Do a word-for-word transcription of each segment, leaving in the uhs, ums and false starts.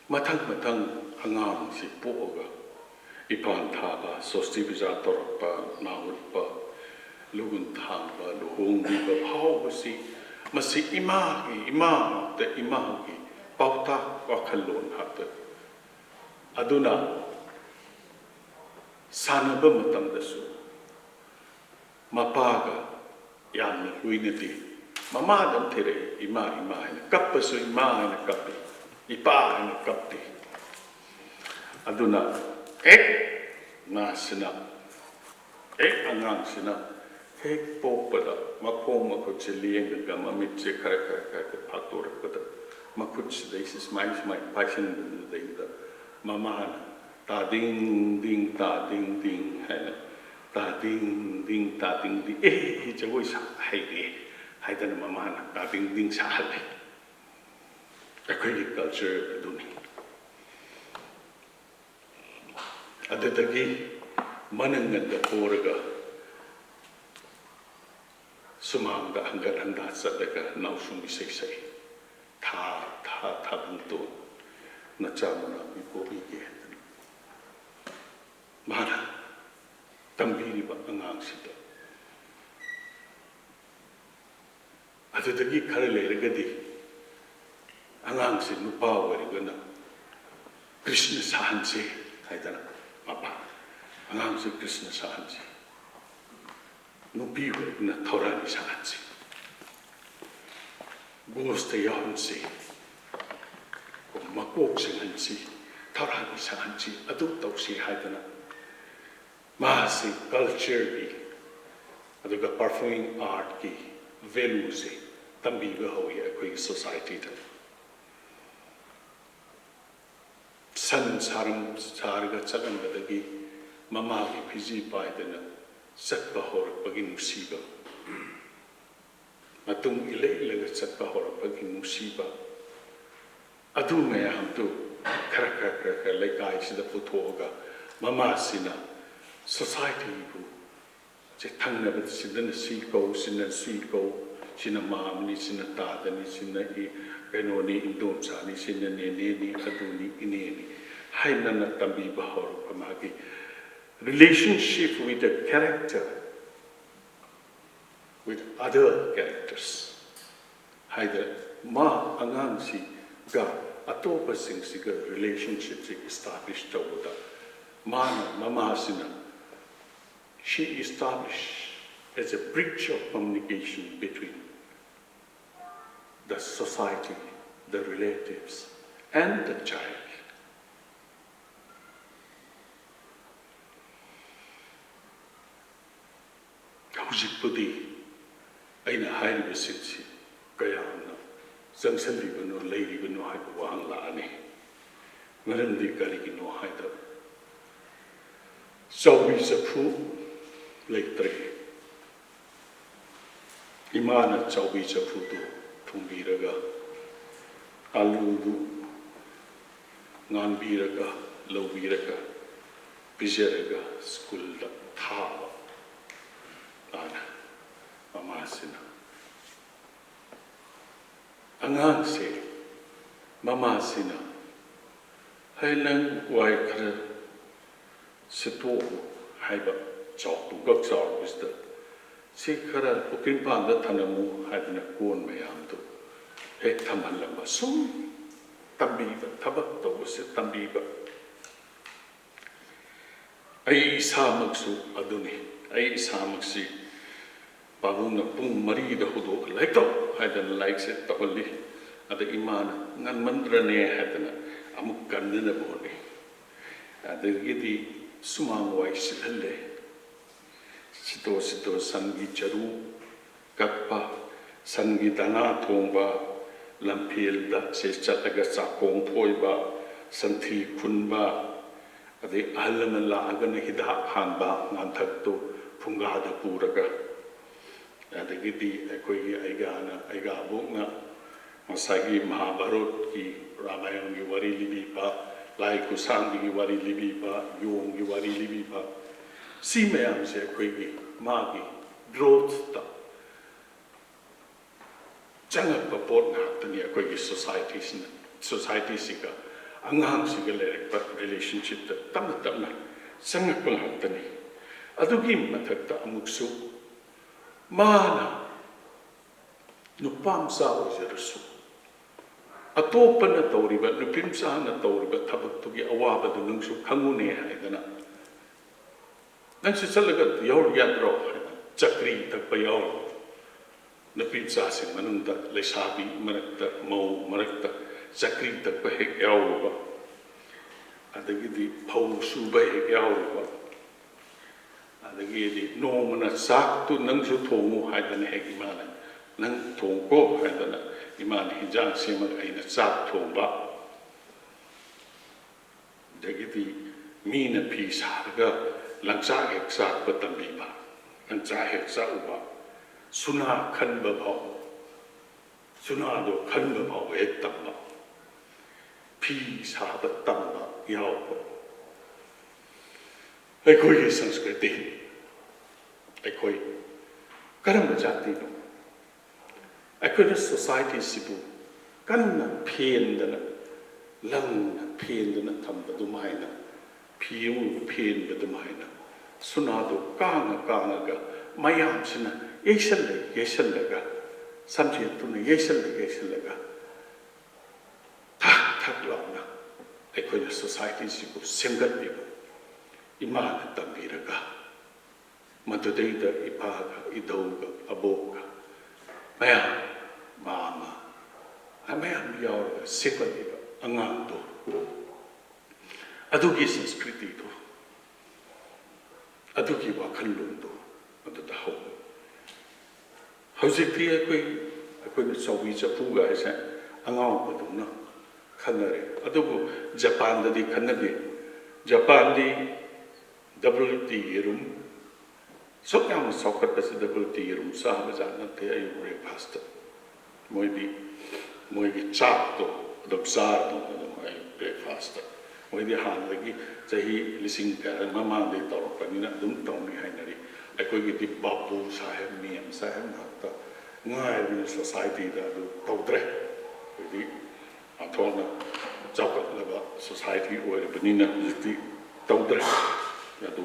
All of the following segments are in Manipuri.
ꯃꯊꯪ ꯃꯊꯪ ꯑꯉꯥꯡꯁꯤ ꯄꯣꯛꯑꯒ ꯏꯄꯥꯟ ꯊꯥꯕ, ꯁꯣꯁꯇꯤ ꯄꯨꯖꯥ ꯇꯧꯔꯛꯄ, ꯅꯥꯍꯨꯠꯄ, ꯂꯨꯒꯨꯟ ꯊꯥꯡꯕ, ꯂꯨꯍꯣꯡꯕꯤꯕ ꯐꯥꯎꯕꯁꯤ ꯃꯁꯤ ꯏꯃꯥꯒꯤ, ꯏꯃꯥ ꯉꯥꯛꯇ, ꯏꯃꯥꯒꯤ ꯄꯥꯎꯇꯥꯛ ꯋꯥꯈꯜꯂꯣꯟ ꯉꯥꯛꯇ꯫ ꯑꯗꯨꯅ ꯁꯥꯟꯅꯕ ꯃꯇꯝꯗꯁꯨ ꯃꯄꯥꯒ ꯌꯥꯝꯅ ꯂꯣꯏꯅꯗꯦ꯫ ꯃꯃꯥꯗꯪ ꯊꯤꯔꯛꯏ, "ꯏꯃꯥ, ꯏꯃꯥ" ꯍꯥꯏꯅ꯫ ꯀꯞꯄꯁꯨ "ꯏꯃꯥ" ꯍꯥꯏꯅ ꯀꯞꯄꯤ, "ꯏꯄꯥ" ꯍꯥꯏꯅ ꯀꯞꯇꯦ꯫ ꯑꯗꯨꯅ ꯍꯦꯛ ꯃꯥꯁꯤꯅ, ꯍꯦꯛ ꯑꯉꯥꯡꯁꯤꯅ ꯍꯦꯛ ꯄꯣꯛꯄꯗ ꯃꯈꯣꯡ ꯃꯈꯨꯠꯁꯦ ꯂꯦꯡꯉꯒ ꯃꯃꯤꯠꯁꯦ ꯈꯔ ꯈꯔ ꯈꯔ ꯈꯔ ꯐꯥꯛꯇꯣꯔꯛꯄꯗ ꯃꯈꯨꯠꯁꯤꯗꯩꯁꯤ ꯁꯨꯃꯥꯏ ꯁꯨꯃꯥꯏ ꯄꯥꯏꯁꯤꯟꯕꯗꯨꯗꯩꯗ ꯃꯃꯥꯅ "ꯇꯥ ꯗꯤꯡ ꯗꯤꯡ, ꯇꯥ ꯗꯤꯡ ꯗꯤꯡ" ꯍꯥꯏꯅ, "ꯇꯥ ꯗꯤꯡ ꯗꯤꯡ, ꯇꯥ ꯗꯤꯡ ꯗꯤꯡ, ꯑꯦ, ꯑꯦ, ꯖꯒꯣꯏ ꯁꯥ ꯍꯩꯔꯦ" ꯍꯥꯏꯗꯅ ꯃꯃꯥꯅ "ꯇꯥ ꯗꯤꯡ ꯗꯤꯡ" ꯁꯥꯍꯜꯂꯦ꯫ ꯑꯩꯈꯣꯏꯒꯤ culture ꯑꯗꯨꯅꯤ꯫ ꯑꯗꯨꯗꯒꯤ ꯃꯅꯪꯒꯟꯗ ꯄꯣꯔꯒ ꯁꯨꯃꯥꯡꯗ ꯍꯪꯒꯠ ꯍꯟꯗꯥ ꯆꯠꯂꯒ ꯅꯥꯎꯁꯨꯝ ꯏꯁꯩ ꯁꯛꯏ꯫ "ꯊꯥ, ꯊꯥ, ꯊꯥꯕꯜꯇꯣꯟ, ꯅꯆꯥ ꯃꯅꯥꯎ ꯄꯣꯕꯤꯒꯦ" ꯍꯥꯏꯗꯅ꯫ ꯃꯥꯅ ꯇꯝꯕꯤꯔꯤꯕ ꯑꯉꯥꯡꯁꯤꯗ꯫ ꯑꯗꯨꯗꯒꯤ ꯈꯔ ꯂꯩꯔꯒꯗꯤ ꯑꯉꯥꯡꯁꯤ ꯅꯨꯄꯥ ꯑꯣꯏꯔꯒꯅ "ꯀ꯭ꯔꯤꯁꯅ ꯁꯥꯍꯟꯁꯦ" ꯍꯥꯏꯗꯅ ꯃꯄꯥ, "ꯑꯉꯥꯡꯁꯦ ꯀ꯭ꯔꯤꯁꯅ ꯁꯥꯍꯟꯁꯦ", ꯅꯨꯄꯤ ꯑꯣꯏꯔꯒꯅ "ꯊꯧꯔꯥꯅꯤ ꯁꯥꯍꯟꯁꯦ", "ꯒꯣꯁꯇ ꯌꯥꯎꯍꯟꯁꯤ", "ꯃꯀꯣꯛ ꯆꯤꯡꯍꯟꯁꯤ", "ꯊꯧꯔꯥꯅꯤ ꯁꯥꯍꯟꯁꯤ", ꯑꯗꯨ ꯇꯧꯁꯤ ꯍꯥꯏꯗꯅ ꯃꯥꯁꯤ cultureꯒꯤ ꯑꯗꯨꯒ performing artꯀꯤ valueꯁꯦ ꯇꯝꯕꯤꯕ ꯍꯧꯏ ꯑꯩꯈꯣꯏꯒꯤ societyꯗ꯫ ꯁꯟ ꯁꯥꯔꯝ-, ꯁꯥꯔꯒ ꯆꯠꯂꯝꯕꯗꯒꯤ ꯃꯃꯥꯒꯤ ꯐꯤꯖꯤ ꯄꯥꯏꯗꯅ ꯆꯠꯄ ꯍꯧꯔꯛꯄꯒꯤ ꯅꯨꯡꯁꯤꯕ, ꯃꯇꯨꯡ ꯏꯜꯂ ꯏꯜꯂꯒ ꯆꯠꯄ ꯍꯧꯔꯛꯄꯒꯤ ꯅꯨꯡꯁꯤꯕ, ꯑꯗꯨ ꯃꯌꯥꯝꯗꯨ ꯈꯔ ꯈꯔ ꯈꯔ ꯈꯔ ꯂꯩꯀꯥꯏꯁꯤꯗ ꯄꯨꯊꯣꯛꯑꯒ ꯃꯃꯥꯁꯤꯅ societyꯕꯨ ꯁꯦ ꯊꯪꯅꯕꯗ ꯁꯤꯗꯅ ꯁꯤ ꯀꯧ, ꯁꯤꯗꯅ ꯁꯤ ꯀꯧ, ꯁꯤꯅ ꯃꯥꯝꯃꯅꯤ, ꯁꯤꯅ ꯇꯥꯗꯅꯤ, ꯁꯤꯅ ꯏ-, ꯀꯩꯅꯣꯅꯤ, ꯏꯟꯗꯣꯝꯆꯥꯅꯤ, ꯁꯤꯅ ꯅꯦꯅꯦꯅꯤ, ꯑꯗꯨꯅꯤ, ꯏꯅꯦꯅꯤ ꯍꯥꯏꯅꯅ ꯇꯝꯕꯤꯕ ꯍꯧꯔꯛꯄ, ꯃꯥꯒꯤ relationship with the character, with other characters ꯍꯥꯏꯗꯅ, ꯃꯥ ꯑꯉꯥꯡꯁꯤꯒ ꯑꯇꯣꯞꯄꯁꯤꯡꯁꯤꯒ relationshipꯁꯤ establish ꯇꯧꯕꯗ, ꯃꯥꯅ, ꯃꯃꯥꯁꯤꯅ, she established as a bridge of communication between the society, the relatives, and the child. ꯍꯧꯖꯤꯛꯄꯨꯗꯤ ꯑꯩꯅ ꯍꯥꯏꯔꯤꯕꯁꯤꯡꯁꯤ ꯀꯌꯥꯝꯅ ꯆꯪꯁꯤꯜꯂꯤꯕꯅꯣ, ꯂꯩꯔꯤꯕꯅꯣ ꯍꯥꯏꯕ ꯋꯥꯍꯪ ꯂꯥꯛꯑꯅꯤ꯫ ꯃꯔꯝꯗꯤ ꯀꯔꯤꯒꯤꯅꯣ ꯍꯥꯏꯗ, ꯆꯥꯎꯕꯤ ꯆꯐꯨ ꯂꯩꯇ꯭ꯔꯦ꯫ ꯏꯃꯥꯅ ꯆꯥꯎꯕꯤ ꯆꯐꯨꯗꯨ ꯊꯣꯡꯕꯤꯔꯒ, ꯑꯂꯨꯗꯨ ꯉꯥꯟꯕꯤꯔꯒ, ꯂꯧꯕꯤꯔꯒ, ꯄꯤꯖꯔꯒ ꯁ꯭ꯀꯨꯜꯗ ꯊꯥꯕ꯫ ꯃꯥꯅ, ꯃꯃꯥꯁꯤꯅ꯫ ꯑꯉꯥꯡꯁꯦ, ꯃꯃꯥꯁꯤꯅ, "ꯍꯩ, ꯅꯪ ꯋꯥꯏ ꯈꯔ ꯁꯤꯠꯇꯣꯛꯎ" ꯍꯥꯏꯕ, ꯆꯥꯎ-, ꯄꯨꯡꯀꯛ ꯆꯥꯎꯔꯛꯄꯁꯤꯗ, "ꯁꯤ ꯈꯔ ꯄꯨꯈ꯭ꯔꯤ ꯃꯄꯥꯟꯗ ꯊꯅꯝꯃꯨ" ꯍꯥꯏꯗꯅ ꯀꯣꯟ ꯃꯌꯥꯝꯗꯨ ꯍꯦꯛ ꯊꯝꯍꯜꯂꯝꯕ꯫ ꯁꯨꯝ ꯇꯝꯕꯤꯕ, ꯊꯕꯛ ꯇꯧꯕꯁꯦ ꯇꯝꯕꯤꯕ꯫ ꯑꯩ ꯏꯁꯥꯃꯛꯁꯨ ꯑꯗꯨꯅꯤ꯫ ꯑꯩ ꯏꯁꯥꯃꯛꯁꯤ ꯄꯥꯕꯨꯡꯅ ꯄꯨꯡ ꯃꯔꯤꯗ ꯍꯧꯗꯣꯛꯑꯒ "ꯂꯥꯏꯔꯤꯛ ꯇꯧ" ꯍꯥꯏꯗꯅ ꯂꯥꯏꯔꯤꯛꯁꯦ ꯇꯧꯍꯜꯂꯤ꯫ ꯑꯗ ꯏꯃꯥꯅ "ꯉꯟꯃꯟꯗ꯭ꯔꯅꯦ" ꯍꯥꯏꯗꯅ ꯑꯃꯨꯛ ꯀꯟꯅꯅꯕ ꯍꯣꯠꯅꯩ꯫ ꯑꯗꯒꯤꯗꯤ ꯁꯨꯃꯥꯡ ꯋꯥꯏ ꯁꯤꯠꯍꯜꯂꯦ꯫ ꯁꯤꯠꯇꯣ ꯁꯤꯠꯇꯣ ꯁꯟꯒꯤ ꯆꯔꯨ ꯀꯛꯄ, ꯁꯟꯒꯤ ꯗꯅꯥ ꯊꯣꯡꯕ, ꯂꯝꯐꯦꯜꯗ ꯁꯤ ꯆꯠꯂꯒ ꯆꯥꯛꯈꯣꯡ ꯐꯣꯏꯕ, ꯁꯟꯊꯤ ꯈꯨꯟꯕ, ꯑꯗꯩ ꯑꯍꯜ ꯂꯃꯟ ꯂꯥꯛꯑꯒꯅ ꯍꯤꯗꯥꯛ ꯍꯥꯟꯕ, ꯉꯥꯟꯊꯛꯇꯨ ꯐꯨꯡꯒꯥꯗ ꯄꯨꯔꯒ꯫ ꯑꯗꯒꯤꯗꯤ ꯑꯩꯈꯣꯏꯒꯤ ꯑꯩꯒꯥꯅ, ꯑꯩꯒꯥꯕꯣꯛꯅ ꯉꯁꯥꯏꯒꯤ ꯃꯍꯥꯚꯥꯔꯠꯀꯤ, ꯔꯥꯃꯥꯌꯟꯒꯤ ꯋꯥꯔꯤ ꯂꯤꯕꯤꯕ, ꯂꯥꯏ ꯈꯨꯠꯁꯥꯡꯕꯤꯒꯤ ꯋꯥꯔꯤ ꯂꯤꯕꯤꯕ, ꯌꯣꯡꯒꯤ ꯋꯥꯔꯤ ꯂꯤꯕꯤꯕ, ꯁꯤ ꯃꯌꯥꯝꯁꯦ ꯑꯩꯈꯣꯏꯒꯤ ꯃꯥꯒꯤ growthꯇ, ꯆꯪꯉꯛꯄ ꯄꯣꯠ ꯉꯥꯛꯇꯅꯤ꯫ ꯑꯩꯈꯣꯏꯒꯤ ꯁꯣꯁꯥꯏꯇꯤꯁꯤꯅ, ꯁꯣꯁꯥꯏꯇꯤꯁꯤꯒ ꯑꯉꯥꯡꯁꯤꯒ ꯂꯩꯔꯛꯄ ꯔꯤꯂꯦꯁꯟꯁꯤꯞꯇ ꯇꯞꯅ ꯇꯞꯅ ꯆꯪꯉꯛꯄ ꯉꯥꯛꯇꯅꯤ꯫ ꯑꯗꯨꯒꯤ ꯃꯊꯛꯇ ꯑꯃꯨꯛꯁꯨ ꯃꯥꯅ ꯅꯨꯄꯥ ꯃꯆꯥ ꯑꯣꯏꯖꯔꯁꯨ, ꯑꯇꯣꯞꯄꯅ ꯇꯧꯔꯤꯕ, ꯅꯨꯄꯤ ꯃꯆꯥꯅ ꯇꯧꯔꯤꯕ ꯊꯕꯛꯇꯨꯒꯤ ꯑꯋꯥꯕꯗꯨ ꯅꯪꯁꯨ ꯈꯪꯉꯨꯅꯦ ꯍꯥꯏꯗꯅ, "ꯅꯪꯁꯨ ꯆꯠꯂꯒ ꯌꯥꯎꯔꯨ ꯌꯥꯗ꯭ꯔꯣ?" ꯍꯥꯏꯅ ꯆꯀ꯭ꯔꯤ ꯇꯛꯄ ꯌꯥꯎꯔꯨꯕ, ꯅꯨꯄꯤ ꯃꯆꯥꯁꯤꯡ ꯃꯅꯨꯡꯗ, ꯂꯩꯁꯥꯕꯤ ꯃꯔꯛꯇ, ꯃꯧ ꯃꯔꯛꯇ ꯆꯀ꯭ꯔꯤ ꯇꯛꯄ ꯍꯦꯛ ꯌꯥꯎꯔꯨꯕ, ꯑꯗꯒꯤꯗꯤ ꯐꯧ ꯁꯨꯕ ꯍꯦꯛ ꯌꯥꯎꯔꯨꯕ, ꯑꯗꯒꯤꯗꯤ ꯅꯣꯡꯃꯅ ꯆꯥꯛꯇꯨ ꯅꯪꯁꯨ ꯊꯣꯡꯉꯨ ꯍꯥꯏꯗꯅ ꯍꯦꯛ ꯏꯃꯥꯅ, "ꯅꯪ ꯊꯣꯡꯉꯨꯀꯣ" ꯍꯥꯏꯗꯅ ꯏꯃꯥꯅ ꯍꯤꯟꯖꯥꯡ ꯁꯦꯝꯃꯒ ꯑꯩꯅ ꯆꯥꯛ ꯊꯣꯡꯕ, ꯑꯗꯒꯤꯗꯤ ꯃꯤꯅ ꯐꯤ ꯁꯥꯔꯒ ꯂꯪꯆꯥꯛ ꯍꯦꯛ ꯆꯥꯛꯄ ꯇꯝꯕꯤꯕ, ꯂꯪꯆꯥꯛ ꯍꯦꯛ ꯆꯥꯛꯎꯕ, ꯁꯨꯅꯥ ꯈꯟꯕ ꯐꯥꯎ, ꯁꯨꯅꯥꯗꯣ ꯈꯟꯕ ꯐꯥꯎꯕ ꯍꯦꯛ ꯇꯝꯕ, ꯐꯤ ꯁꯥꯕ ꯇꯝꯕ ꯌꯥꯎꯕ꯫ ꯑꯩꯈꯣꯏꯒꯤ ꯁꯪꯁꯀ꯭ꯔꯤꯇꯤ, ꯑꯩꯈꯣꯏ ꯀꯔꯝꯕ ꯖꯥꯇꯤꯅꯣ? ꯑꯩꯈꯣꯏꯅ ꯁꯣꯁꯥꯏꯇꯤꯁꯤꯕꯨ ꯀꯟꯅ ꯐꯦꯟꯗꯅ, ꯂꯪꯅ ꯐꯦꯟꯗꯅ ꯊꯝꯕ ꯑꯗꯨꯃꯥꯏꯅ, ꯐꯤ ꯑꯃꯕꯨ ꯐꯦꯟꯕ ꯑꯗꯨꯃꯥꯏꯅ, ꯁꯨꯅꯥꯗꯨ ꯀꯥꯡꯉ ꯀꯥꯡꯉꯒ ꯃꯌꯥꯝꯁꯤꯅ ꯌꯩꯁꯜꯂ ꯌꯩꯁꯜꯂꯒ, ꯁꯝꯖꯦꯠꯇꯨꯅ ꯌꯩꯁꯜꯂ ꯌꯩꯁꯜꯂꯒ ꯊꯛ ꯊꯛ ꯂꯥꯎꯅ ꯑꯩꯈꯣꯏꯅ ꯁꯣꯁꯥꯏꯇꯤꯁꯤꯕꯨ ꯁꯦꯝꯒꯠꯂꯤꯕ ꯏꯃꯥꯅ ꯇꯝꯕꯤꯔꯒ, ꯃꯗꯨꯗꯩꯗ ꯏꯄꯥꯒ ꯏꯙꯧꯒ ꯑꯕꯣꯛꯀ ꯃꯌꯥꯝ, ꯃꯥꯃ, ꯃꯌꯥꯝ ꯌꯥꯎꯔꯒ ꯁꯦꯝꯒꯠꯂꯤꯕ ꯑꯉꯥꯡꯗꯣ, ꯑꯗꯨꯒꯤ ꯁꯪꯁꯀ꯭ꯔꯤꯇꯤꯗꯣ, ꯑꯗꯨꯒꯤ ꯋꯥꯈꯜꯂꯣꯟꯗꯣ ꯑꯗꯨꯗ ꯍꯧꯏ꯫ ꯍꯧꯖꯤꯛꯇꯤ ꯑꯩꯈꯣꯏ, ꯑꯩꯈꯣꯏꯅ ꯆꯧꯕꯤ ꯆꯐꯨꯒ ꯍꯥꯏꯁꯦ ꯑꯉꯥꯎꯕꯗꯧꯅ ꯈꯟꯅꯔꯦ꯫ ꯑꯗꯨꯕꯨ ꯖꯄꯥꯟꯗꯗꯤ ꯈꯟꯅꯗꯦ꯫ ꯖꯄꯥꯟꯗꯤ ꯗꯕꯜ ꯇꯤ ꯌꯦꯔꯨꯝ, ꯁꯨꯛ ꯌꯥꯝꯅ ꯆꯥꯎꯈꯠꯄꯁꯤ ꯗꯕꯜ ꯇꯤ ꯌꯦꯔꯨꯝ ꯆꯥꯕ ꯖꯥꯠ ꯅꯠꯇꯦ ꯑꯌꯨꯛ ꯕ꯭ꯔꯦꯛꯐꯥꯁꯇ꯫ ꯃꯣꯏꯗꯤ ꯃꯣꯏꯒꯤ ꯆꯥꯛꯇꯣ ꯑꯗꯨꯝ ꯆꯥꯔꯗꯧꯅꯤ ꯑꯗꯨꯝ ꯑꯌꯨꯛ ꯕ꯭ꯔꯦꯛꯐꯥꯁꯇ꯫ ꯃꯣꯏꯗꯤ ꯍꯥꯟꯅꯗꯒꯤ ꯆꯍꯤ ꯂꯤꯁꯤꯡ ꯀꯌꯥ ꯃꯃꯥꯡꯗꯒꯤ ꯇꯧꯔꯛꯄꯅꯤꯅ ꯑꯗꯨꯝ ꯇꯧꯅꯤ ꯍꯥꯏꯅꯔꯤ꯫ ꯑꯩꯈꯣꯏꯒꯤꯗꯤ ꯕꯥꯕꯨ ꯁꯥꯍꯦꯕ, ꯃꯦꯝ ꯁꯥꯍꯦꯕ ꯉꯥꯛꯇ꯫ ꯅꯨꯡꯉꯥꯏꯕꯅ ꯁꯣꯁꯥꯏꯇꯤꯗ ꯑꯗꯨ ꯇꯧꯗ꯭ꯔꯦ꯫ ꯑꯩꯈꯣꯏꯗꯤ ꯄꯥꯛꯊꯣꯛꯅ ꯆꯥꯎꯈꯠꯂꯕ ꯁꯣꯁꯥꯏꯇꯤ ꯑꯣꯏꯔꯕꯅꯤꯅ ꯍꯧꯖꯤꯛꯇꯤ ꯇꯧꯗ꯭ꯔꯦ꯫ ꯑꯗꯨ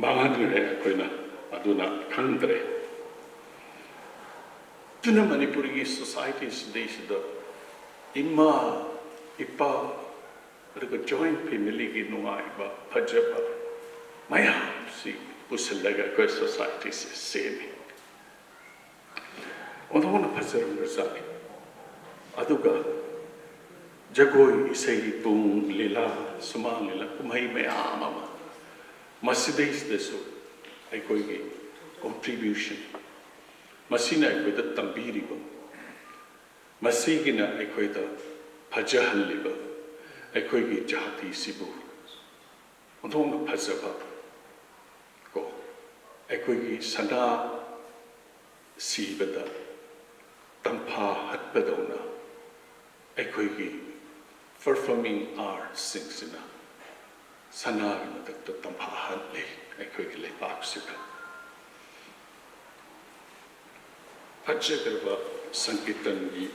ꯃꯥꯡꯍꯟꯈ꯭ꯔꯦ ꯑꯩꯈꯣꯏꯅ, ꯑꯗꯨꯅ ꯈꯪꯗ꯭ꯔꯦ꯫ ꯑꯗꯨꯅ ꯃꯅꯤꯄꯨꯔꯒꯤ ꯁꯣꯁꯥꯏꯇꯤ ꯁꯤꯗꯩꯁꯤꯗ ꯏꯃꯥ ꯏꯄꯥ ꯑꯗꯨꯒ ꯖꯣꯏꯟ ꯐꯦꯃꯤꯂꯤꯒꯤ ꯅꯨꯡꯉꯥꯏꯕ ꯐꯖꯕ ꯃꯌꯥꯝꯁꯤ ꯄꯨꯁꯤꯜꯂꯒ ꯑꯩꯈꯣꯏ ꯁꯣꯁꯥꯏꯇꯤꯁꯦ ꯁꯦꯝꯃꯤ꯫ ꯑꯣꯟꯊꯣꯛꯅ ꯐꯖꯔꯝꯕꯖꯥꯠꯅꯤ꯫ ꯑꯗꯨꯒ ꯖꯒꯣꯏ, ꯏꯁꯩ, ꯄꯨꯡ, ꯂꯤꯂꯥ, ꯁꯨꯃꯥꯡ ꯂꯤꯂꯥ, ꯀꯨꯝꯍꯩ ꯃꯌꯥꯝ ꯑꯃ, ꯃꯁꯤꯗꯩꯁꯤꯗꯁꯨ ꯑꯩꯈꯣꯏꯒꯤ ꯀꯣꯟꯇ꯭ꯔꯤꯕ꯭ꯌꯨꯁꯟ, ꯃꯁꯤꯅ ꯑꯩꯈꯣꯏꯗ ꯇꯝꯕꯤꯔꯤꯕ, ꯃꯁꯤꯒꯤꯅ ꯑꯩꯈꯣꯏꯗ ꯐꯖꯍꯜꯂꯤꯕ ꯑꯩꯈꯣꯏꯒꯤ ꯖꯥꯇꯤꯁꯤꯕꯨ ꯑꯣꯟꯊꯣꯛꯅ ꯐꯖꯕ ꯀꯣ, ꯑꯩꯈꯣꯏꯒꯤ ꯁꯅꯥ ꯁꯤꯕꯗ ꯇꯝꯐꯥ ꯍꯠꯄꯗꯧꯅ ꯑꯩꯈꯣꯏꯒꯤ ꯄꯔꯐꯣꯔꯃꯤꯡ ꯑꯥꯔꯠꯁꯤꯡꯁꯤꯅ ꯁꯅꯥꯒꯤ ꯃꯊꯛꯇ ꯇꯝꯐꯥ ꯍꯠꯂꯤ ꯑꯩꯈꯣꯏꯒꯤ ꯂꯩꯄꯥꯛꯁꯤꯗ꯫ ꯐꯖꯈ꯭ꯔꯕ ꯁꯪꯀꯤꯔꯇꯟꯒꯤ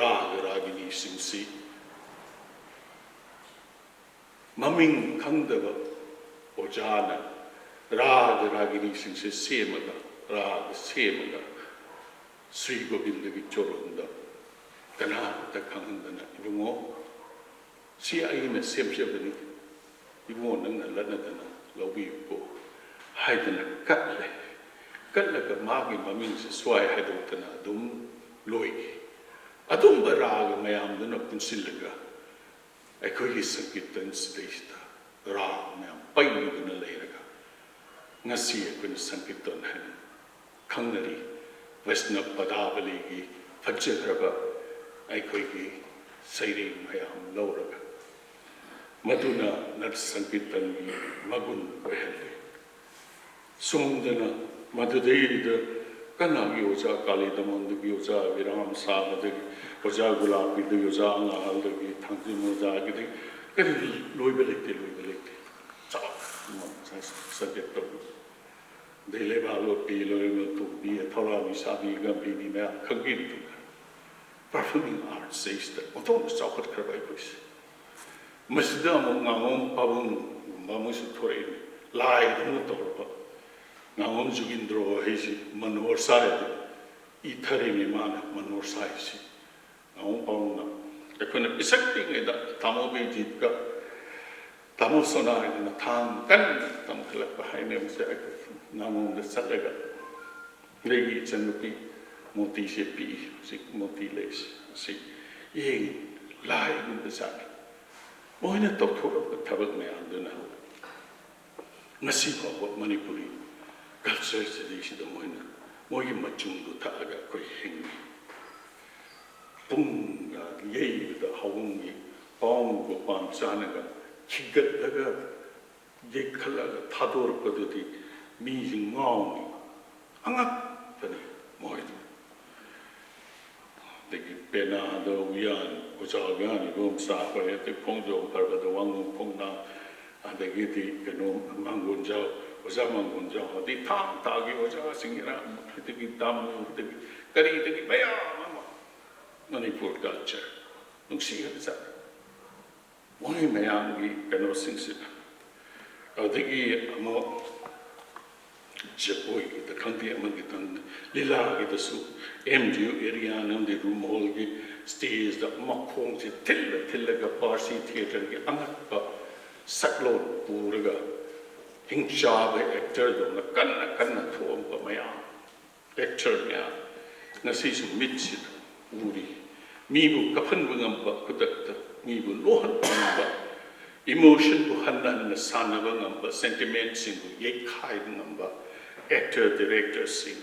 ꯔꯥꯒ ꯔꯥꯒꯤꯅꯤꯁꯤꯡꯁꯤ ꯃꯃꯤꯡ ꯈꯪꯗꯕ ꯑꯣꯖꯥꯅ ꯔꯥꯒ ꯔꯥꯒꯤꯅꯤꯁꯤꯡꯁꯦ ꯁꯦꯝꯃꯒ, ꯔꯥꯒ ꯁꯦꯝꯃꯒ ꯁ꯭ꯔꯤ ꯒꯣꯕꯤꯟꯗꯒꯤ ꯆꯣꯔꯣꯟꯗ ꯀꯅꯥꯃꯠꯇ ꯈꯪꯍꯟꯗꯅ, "ꯏꯕꯨꯡꯉꯣ, ꯁꯤ ꯑꯩꯅ ꯁꯦꯝꯖꯕꯅꯤ, ꯏꯕꯨꯡꯉꯣ ꯅꯪꯅ ꯂꯠꯅꯗꯅ ꯂꯧꯕꯤꯌꯨꯀꯣ" ꯍꯥꯏꯗꯅ ꯀꯠꯂꯦ꯫ ꯀꯠꯂꯒ ꯃꯥꯒꯤ ꯃꯃꯤꯡꯁꯦ ꯁ꯭ꯋꯥꯏ ꯍꯥꯏꯗꯣꯛꯇꯅ ꯑꯗꯨꯝ ꯂꯣꯏꯈꯤ꯫ ꯑꯗꯨꯝꯕ ꯔꯥꯒ ꯃꯌꯥꯝꯗꯨꯅ ꯄꯨꯟꯁꯤꯜꯂꯒ ꯑꯩꯈꯣꯏꯒꯤ ꯁꯪꯀꯤꯔꯇꯟ ꯁꯤꯗꯩꯁꯤꯗ ꯔꯥꯒ ꯃꯌꯥꯝ ꯄꯩꯗꯨꯅ ꯂꯩꯔꯒ ꯉꯁꯤ ꯑꯩꯈꯣꯏꯅ ꯁꯪꯀꯤꯔꯇꯟ ꯍꯥꯏꯅ ꯈꯪꯅꯔꯤ꯫ ꯕꯩꯁꯅꯕ ꯄꯗꯥꯕꯂꯤꯒꯤ ꯐꯖꯈ꯭ꯔꯕ ꯑꯩꯈꯣꯏꯒꯤ ꯁꯩꯔꯦꯡ ꯃꯌꯥꯝ ꯂꯧꯔꯒ, ꯃꯗꯨꯅ ꯅꯠ ꯁꯪꯀꯤꯔꯇꯟꯒꯤ ꯃꯒꯨꯟ ꯑꯣꯏꯍꯜꯂꯤ꯫ ꯁꯣꯝꯗꯅ ꯃꯗꯨꯗꯩꯗꯨꯗ ꯀꯅꯥꯒꯤ ꯑꯣꯖꯥ ꯀꯥꯂꯤ ꯗꯃꯟꯗꯒꯤ, ꯑꯣꯖꯥ ꯕꯤꯔꯥꯝ ꯁꯥꯒꯗꯒꯤ, ꯑꯣꯖꯥ ꯒꯨꯂꯥꯄꯤꯗꯒꯤ, ꯑꯣꯖꯥ ꯑꯉꯥꯜꯗꯒꯤ, ꯊꯥꯡꯖꯤꯡ ꯑꯣꯖꯥꯒꯤꯗꯒꯤ ꯀꯔꯤ ꯂꯣꯏꯕ ꯂꯩꯇꯦ, ꯂꯣꯏꯕ ꯂꯩꯇꯦ꯫ ꯆꯥꯎꯅ ꯁꯕꯖꯦꯛ ꯇꯧꯕ꯫ ꯑꯗꯩ ꯂꯩꯕꯥꯛ ꯂꯣꯠꯄꯤ, ꯂꯣꯏꯔꯦꯝꯕꯝ ꯇꯣꯝꯕꯤ, ꯊꯧꯔꯥ ꯅꯤꯁꯥꯕꯤ, ꯒꯝꯚꯤꯔꯤ ꯃꯌꯥꯝ ꯈꯪꯕꯤꯔꯤꯗꯨ꯫ Performing arts ꯁꯤꯗꯩꯁꯤꯗ ꯑꯣꯟꯊꯣꯛꯅ ꯆꯥꯎꯈꯠꯈ꯭ꯔꯕ ꯑꯩꯈꯣꯏꯁꯦ꯫ ꯃꯁꯤꯗ ꯑꯃꯨꯛ ꯉꯥꯉꯣꯝ ꯄꯥꯕꯨꯡꯒꯨꯝꯕ ꯑꯃꯁꯨ ꯊꯣꯔꯛꯏꯅꯤ꯫ ꯂꯥꯏꯗꯧꯅ ꯇꯧꯔꯕ ꯉꯥꯉꯣꯝ ꯖꯨꯒꯤꯟꯗ꯭ꯔꯣ ꯍꯥꯏꯁꯤ ꯃꯅꯣꯍꯔ ꯁꯥꯏꯗ ꯏꯊꯔꯤꯅꯤ ꯃꯥꯅ ꯃꯅꯣꯍꯔ ꯁꯥꯏꯁꯤ꯫ ꯉꯥꯉꯣꯝ ꯄꯥꯕꯨꯡꯅ ꯑꯩꯈꯣꯏꯅ ꯄꯤꯁꯛ ꯄꯤꯛꯉꯩꯗ ꯇꯥꯃꯣ ꯕꯤꯔꯖꯤꯠꯀ ꯇꯥꯃꯣ ꯁꯣꯅꯥꯒꯤ ꯃꯇꯥꯡ ꯀꯟꯅ ꯇꯝꯈꯠꯂꯛꯄ ꯍꯥꯏꯅꯕꯁꯦ ꯑꯩꯈꯣꯏ ꯉꯥꯉꯣꯝꯗ ꯆꯠꯂꯒ ꯅꯣꯏꯒꯤ ꯏꯆꯟꯅꯨꯄꯤ ꯃꯣꯇꯤꯁꯦ ꯄꯤꯛꯏ, ꯍꯧꯖꯤꯛ ꯃꯣꯇꯤ ꯂꯩꯔꯤꯁꯦ꯫ ꯑꯁꯤ ꯌꯦꯡꯉꯤ, ꯂꯥꯏꯒꯨꯝꯕ ꯖꯥꯠꯅꯤ꯫ ꯃꯣꯏꯅ ꯇꯧꯊꯣꯔꯛꯄ ꯊꯕꯛ ꯃꯌꯥꯝꯗꯨꯅ ꯉꯁꯤ ꯐꯥꯎꯕ ꯃꯅꯤꯄꯨꯔꯤ ꯀꯜꯆꯔꯁꯤꯗꯩꯁꯤꯗ ꯃꯣꯏꯅ ꯃꯣꯏꯒꯤ ꯃꯆꯨꯝꯗꯨ ꯊꯛꯑꯒ ꯑꯩꯈꯣꯏ ꯍꯤꯡꯉꯤ꯫ ꯄꯨꯡꯒ ꯌꯩꯕꯗ ꯍꯧꯕꯨꯝꯒꯤ ꯄꯥꯎ ꯒꯣꯄꯥꯟ ꯆꯥꯅꯒ ꯈꯤꯒꯠꯂꯒ ꯌꯩꯈꯠꯂꯒ ꯊꯥꯗꯣꯔꯛꯄꯗꯨꯗꯤ ꯃꯤꯁꯤ ꯉꯥꯎꯅꯤ꯫ ꯑꯉꯛꯄꯅꯤ ꯃꯣꯏꯗꯤ꯫ ꯑꯗꯒꯤ ꯄꯦꯅꯥꯗ ꯎꯌꯥꯟ, ꯑꯣꯖꯥ ꯎꯌꯥꯟ ꯏꯕꯣꯝꯆꯥ ꯍꯣꯏ, ꯑꯗꯩ ꯈꯣꯡꯖꯣꯝ ꯄꯔꯕꯗ ꯋꯥꯉꯨ ꯈꯣꯡꯅꯥꯡ, ꯑꯗꯒꯤꯗꯤ ꯀꯩꯅꯣ ꯃꯥꯡꯒꯣꯟꯖꯥꯎ, ꯑꯣꯖꯥ ꯃꯥꯡꯒꯣꯟꯖꯥꯎ, ꯑꯗꯩ ꯊꯥꯡ ꯇꯥꯒꯤ ꯑꯣꯖꯥꯁꯤꯡ ꯏꯔꯥꯡ, ꯑꯗꯒꯤ ꯗꯥꯃꯨ, ꯑꯗꯒꯤ ꯀꯔꯤꯗꯒꯤ ꯃꯌꯥꯝ ꯑꯃ ꯃꯅꯤꯄꯨꯔ ꯀꯜꯆꯔ ꯅꯨꯡꯁꯤꯈ꯭ꯔꯖꯥꯠꯅꯤ꯫ ꯃꯣꯏ ꯃꯌꯥꯝꯒꯤ ꯀꯩꯅꯣꯁꯤꯡꯁꯤꯅ꯫ ꯑꯗꯒꯤ ꯑꯃꯨꯛ ꯖꯒꯣꯏꯒꯤꯗ ꯈꯪꯗꯦ, ꯑꯃꯒꯤ ꯈꯪꯗꯦ, ꯂꯤꯂꯥꯒꯤꯗꯁꯨ ꯑꯦꯝ ꯗꯤ ꯌꯨ ꯑꯦꯔꯤꯌꯥ ꯑꯃꯗꯤ ꯔꯨꯝ ꯍꯣꯜꯒꯤ ꯁ꯭ꯇꯦꯖꯇ ꯃꯈꯣꯡꯁꯦ ꯊꯤꯜꯂ ꯊꯤꯜꯂꯒ ꯄꯥꯔꯁꯤ ꯊꯤꯌꯦꯇꯔꯒꯤ ꯑꯉꯛꯄ ꯁꯛꯂꯣꯟ ꯄꯨꯔꯒ ꯍꯤꯡꯆꯥꯕ ꯑꯦꯛꯇꯔꯗꯧꯅ ꯀꯟꯅ ꯀꯟꯅ ꯊꯣꯛꯑꯝꯕ ꯃꯌꯥꯝ, ꯑꯦꯛꯇꯔ ꯃꯌꯥꯝ ꯉꯁꯤꯁꯨ ꯃꯤꯠꯁꯤꯗ ꯎꯔꯤ꯫ ꯃꯤꯕꯨ ꯀꯞꯍꯟꯕ ꯉꯝꯕ, ꯈꯨꯗꯛꯇ ꯃꯤꯕꯨ ꯅꯣꯛꯍꯟꯕ ꯉꯝꯕ, ꯏꯃꯣꯁꯟꯕꯨ ꯍꯟꯅ ꯍꯟꯅ ꯁꯥꯟꯅꯕ ꯉꯝꯕ, ꯁꯦꯟꯇꯤꯃꯦꯟꯁꯤꯡꯕꯨ ꯌꯩꯈꯥꯏꯕ ꯉꯝꯕ ꯑꯦꯛꯇꯔ, ꯗꯤꯔꯦꯛꯇꯔꯁꯤꯡ,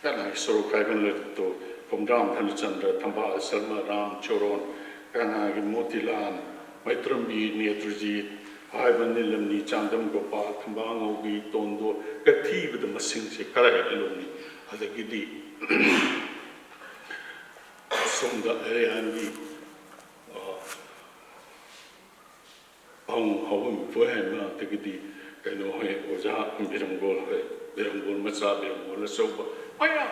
ꯀꯅꯥꯒꯤ ꯁꯣꯔꯣꯛ ꯈꯥꯏꯕ ꯂꯩꯔꯛꯇꯣ, ꯈꯣꯝꯗ꯭ꯔꯥꯝ ꯙꯅꯆꯟꯗ꯭ꯔ, ꯊꯝꯕꯥꯜ ꯁꯔꯃ, ꯔꯥꯝ ꯆꯣꯔꯣꯟ, ꯀꯅꯥꯒꯤ ꯃꯣꯇꯤꯂꯥꯜ, ꯃꯩꯇ꯭ꯔꯝꯕꯤ, ꯅꯦꯇ꯭ꯔꯖꯤꯠ ꯍꯥꯏꯕ, ꯅꯤꯂꯝꯅꯤ, ꯆꯥꯡꯗꯝ ꯒꯣꯄꯥꯜ, ꯊꯝꯕꯥꯜ ꯉꯧꯕꯤ, ꯇꯣꯟꯗꯣ, ꯀꯊꯤꯕꯗ ꯃꯁꯤꯡꯁꯦ ꯀꯗꯥꯏꯗ ꯂꯧꯅꯤ? ꯑꯗꯒꯤꯗꯤ ꯁꯣꯝꯗ ꯑꯔꯤꯌꯥꯟꯒꯤ, ꯑ, ꯑꯍꯣꯡ ꯍꯧꯕ ꯃꯤꯄꯣꯏ ꯍꯥꯏꯕ ꯃꯅꯥꯛꯇꯒꯤꯗꯤ ꯀꯩꯅꯣ ꯍꯣꯏ, ꯑꯣꯖꯥ ꯕꯤꯔꯝꯒꯣꯜ ꯍꯣꯏ, ꯕꯤꯔꯝꯒꯣꯜ ꯃꯆꯥ, ꯕꯤꯔꯝꯒꯣꯜ ꯑꯆꯧꯕ, ꯃꯌꯥꯝ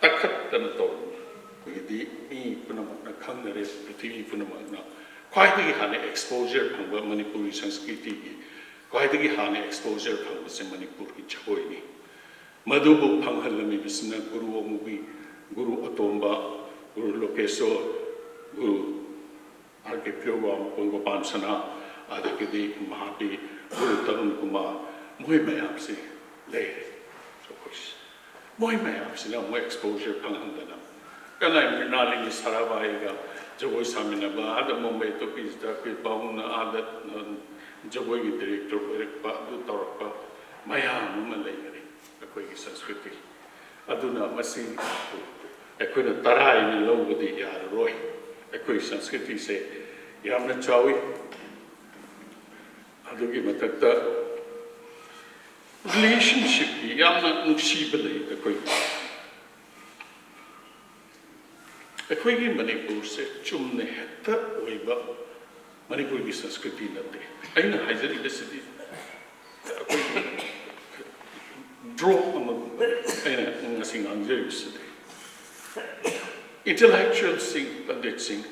ꯇꯛꯈꯠꯇꯅ ꯇꯧꯔꯝꯃꯤ꯫ ꯑꯩꯈꯣꯏꯒꯤꯗꯤ ꯃꯤ ꯄꯨꯝꯅꯃꯛꯅ ꯈꯪꯅꯔꯦ, ꯄ꯭ꯔꯤꯊꯤꯕꯤ ꯄꯨꯝꯅꯃꯛꯅ ꯈ꯭ꯋꯥꯏꯗꯒꯤ ꯍꯥꯟꯅ ꯑꯦꯛꯁꯄꯣꯖꯔ ꯐꯪꯕ ꯃꯅꯤꯄꯨꯔꯤ ꯁꯪꯁꯀ꯭ꯔꯤꯇꯤꯒꯤ ꯈ꯭ꯋꯥꯏꯗꯒꯤ ꯍꯥꯟꯅ ꯑꯦꯛꯁꯄꯣꯖꯔ ꯐꯪꯕꯁꯦ ꯃꯅꯤꯄꯨꯔꯒꯤ ꯖꯒꯣꯏꯅꯤ꯫ ꯃꯗꯨꯕꯨ ꯐꯪꯍꯜꯂꯝꯃꯤꯕꯁꯤꯅ ꯒꯨꯔꯨ ꯑꯃꯨꯕꯤ, ꯒꯨꯔꯨ ꯑꯇꯣꯝꯕ, ꯒꯨꯔꯨ ꯂꯣꯀꯦꯁꯣꯔ, ꯒꯨꯔꯨ ꯑꯥꯔ ꯀꯦ ꯄ꯭ꯌꯣꯔ ꯒꯣꯄꯥꯜ ꯁꯅꯥ, ꯑꯗꯒꯤꯗꯤ ꯃꯍꯥꯕꯤꯔ, ꯒꯨꯔꯨ ꯇꯔꯨꯟ ꯀꯨꯃꯥꯔ, ꯃꯣꯏ ꯃꯌꯥꯝꯁꯤ ꯂꯩꯔꯦ꯫ ꯑꯩꯈꯣꯏꯁꯤ ꯃꯣꯏ ꯃꯌꯥꯝꯁꯤꯅ ꯑꯃꯨꯛ ꯑꯦꯛꯁꯄꯣꯖꯔ ꯐꯪꯍꯟꯗꯅ, ꯀꯅꯥ ꯃ꯭ꯔꯤꯅꯥꯂꯤꯅꯤ ꯁꯔꯥꯕꯥꯏꯒ ꯖꯒꯣꯏ ꯁꯥꯃꯤꯟꯅꯕ, ꯑꯥꯗ ꯃꯨꯝꯕꯥꯏ ꯇꯣꯀꯤꯁꯇ ꯑꯩꯈꯣꯏ ꯄꯥꯕꯨꯡꯅ ꯑꯥꯗ ꯖꯒꯣꯏꯒꯤ ꯗꯤꯔꯦꯛꯇꯔ ꯑꯣꯏꯔꯛꯄ, ꯑꯗꯨ ꯇꯧꯔꯛꯄ ꯃꯌꯥꯝ ꯑꯃ ꯂꯩꯈꯔꯦ ꯑꯩꯈꯣꯏꯒꯤ ꯁꯪꯁꯀ꯭ꯔꯤꯇꯤ꯫ ꯑꯗꯨꯅ ꯃꯁꯤ ꯑꯩꯈꯣꯏꯅ ꯇꯔꯥ ꯍꯥꯏꯅ ꯂꯧꯕꯗꯤ ꯌꯥꯔꯔꯣꯏ꯫ ꯑꯩꯈꯣꯏ ꯁꯪꯁꯀ꯭ꯔꯤꯇꯤꯁꯦ ꯌꯥꯝꯅ ꯆꯥꯎꯏ꯫ ꯑꯗꯨꯒꯤ ꯃꯊꯛꯇ ꯔꯤꯂꯦꯁꯟꯁꯤꯞꯀꯤ ꯌꯥꯝꯅ ꯅꯨꯡꯁꯤꯕ ꯂꯩ ꯑꯩꯈꯣꯏ꯫ ꯑꯩꯈꯣꯏꯒꯤ ꯃꯅꯤꯄꯨꯔꯁꯦ ꯆꯨꯝꯅ ꯍꯦꯛꯇ ꯑꯣꯏꯕ ꯃꯅꯤꯄꯨꯔꯒꯤ ꯁꯪꯁꯀ꯭ꯔꯤꯇꯤ ꯅꯠꯇꯦ꯫ ꯑꯩꯅ ꯍꯥꯏꯖꯔꯤꯕꯁꯤꯗꯤ ꯑꯩꯈꯣꯏꯒꯤ ꯗ꯭ꯔꯣꯞ ꯑꯃꯒꯨꯝꯕ ꯑꯩꯅ ꯉꯁꯤ ꯉꯥꯡꯖꯔꯤꯕꯁꯤꯗꯤ꯫ ꯏꯟꯇꯦꯂꯦꯛꯆꯨꯋꯦꯜꯁꯤꯡ, ꯄꯟꯗꯤꯠꯁꯤꯡ,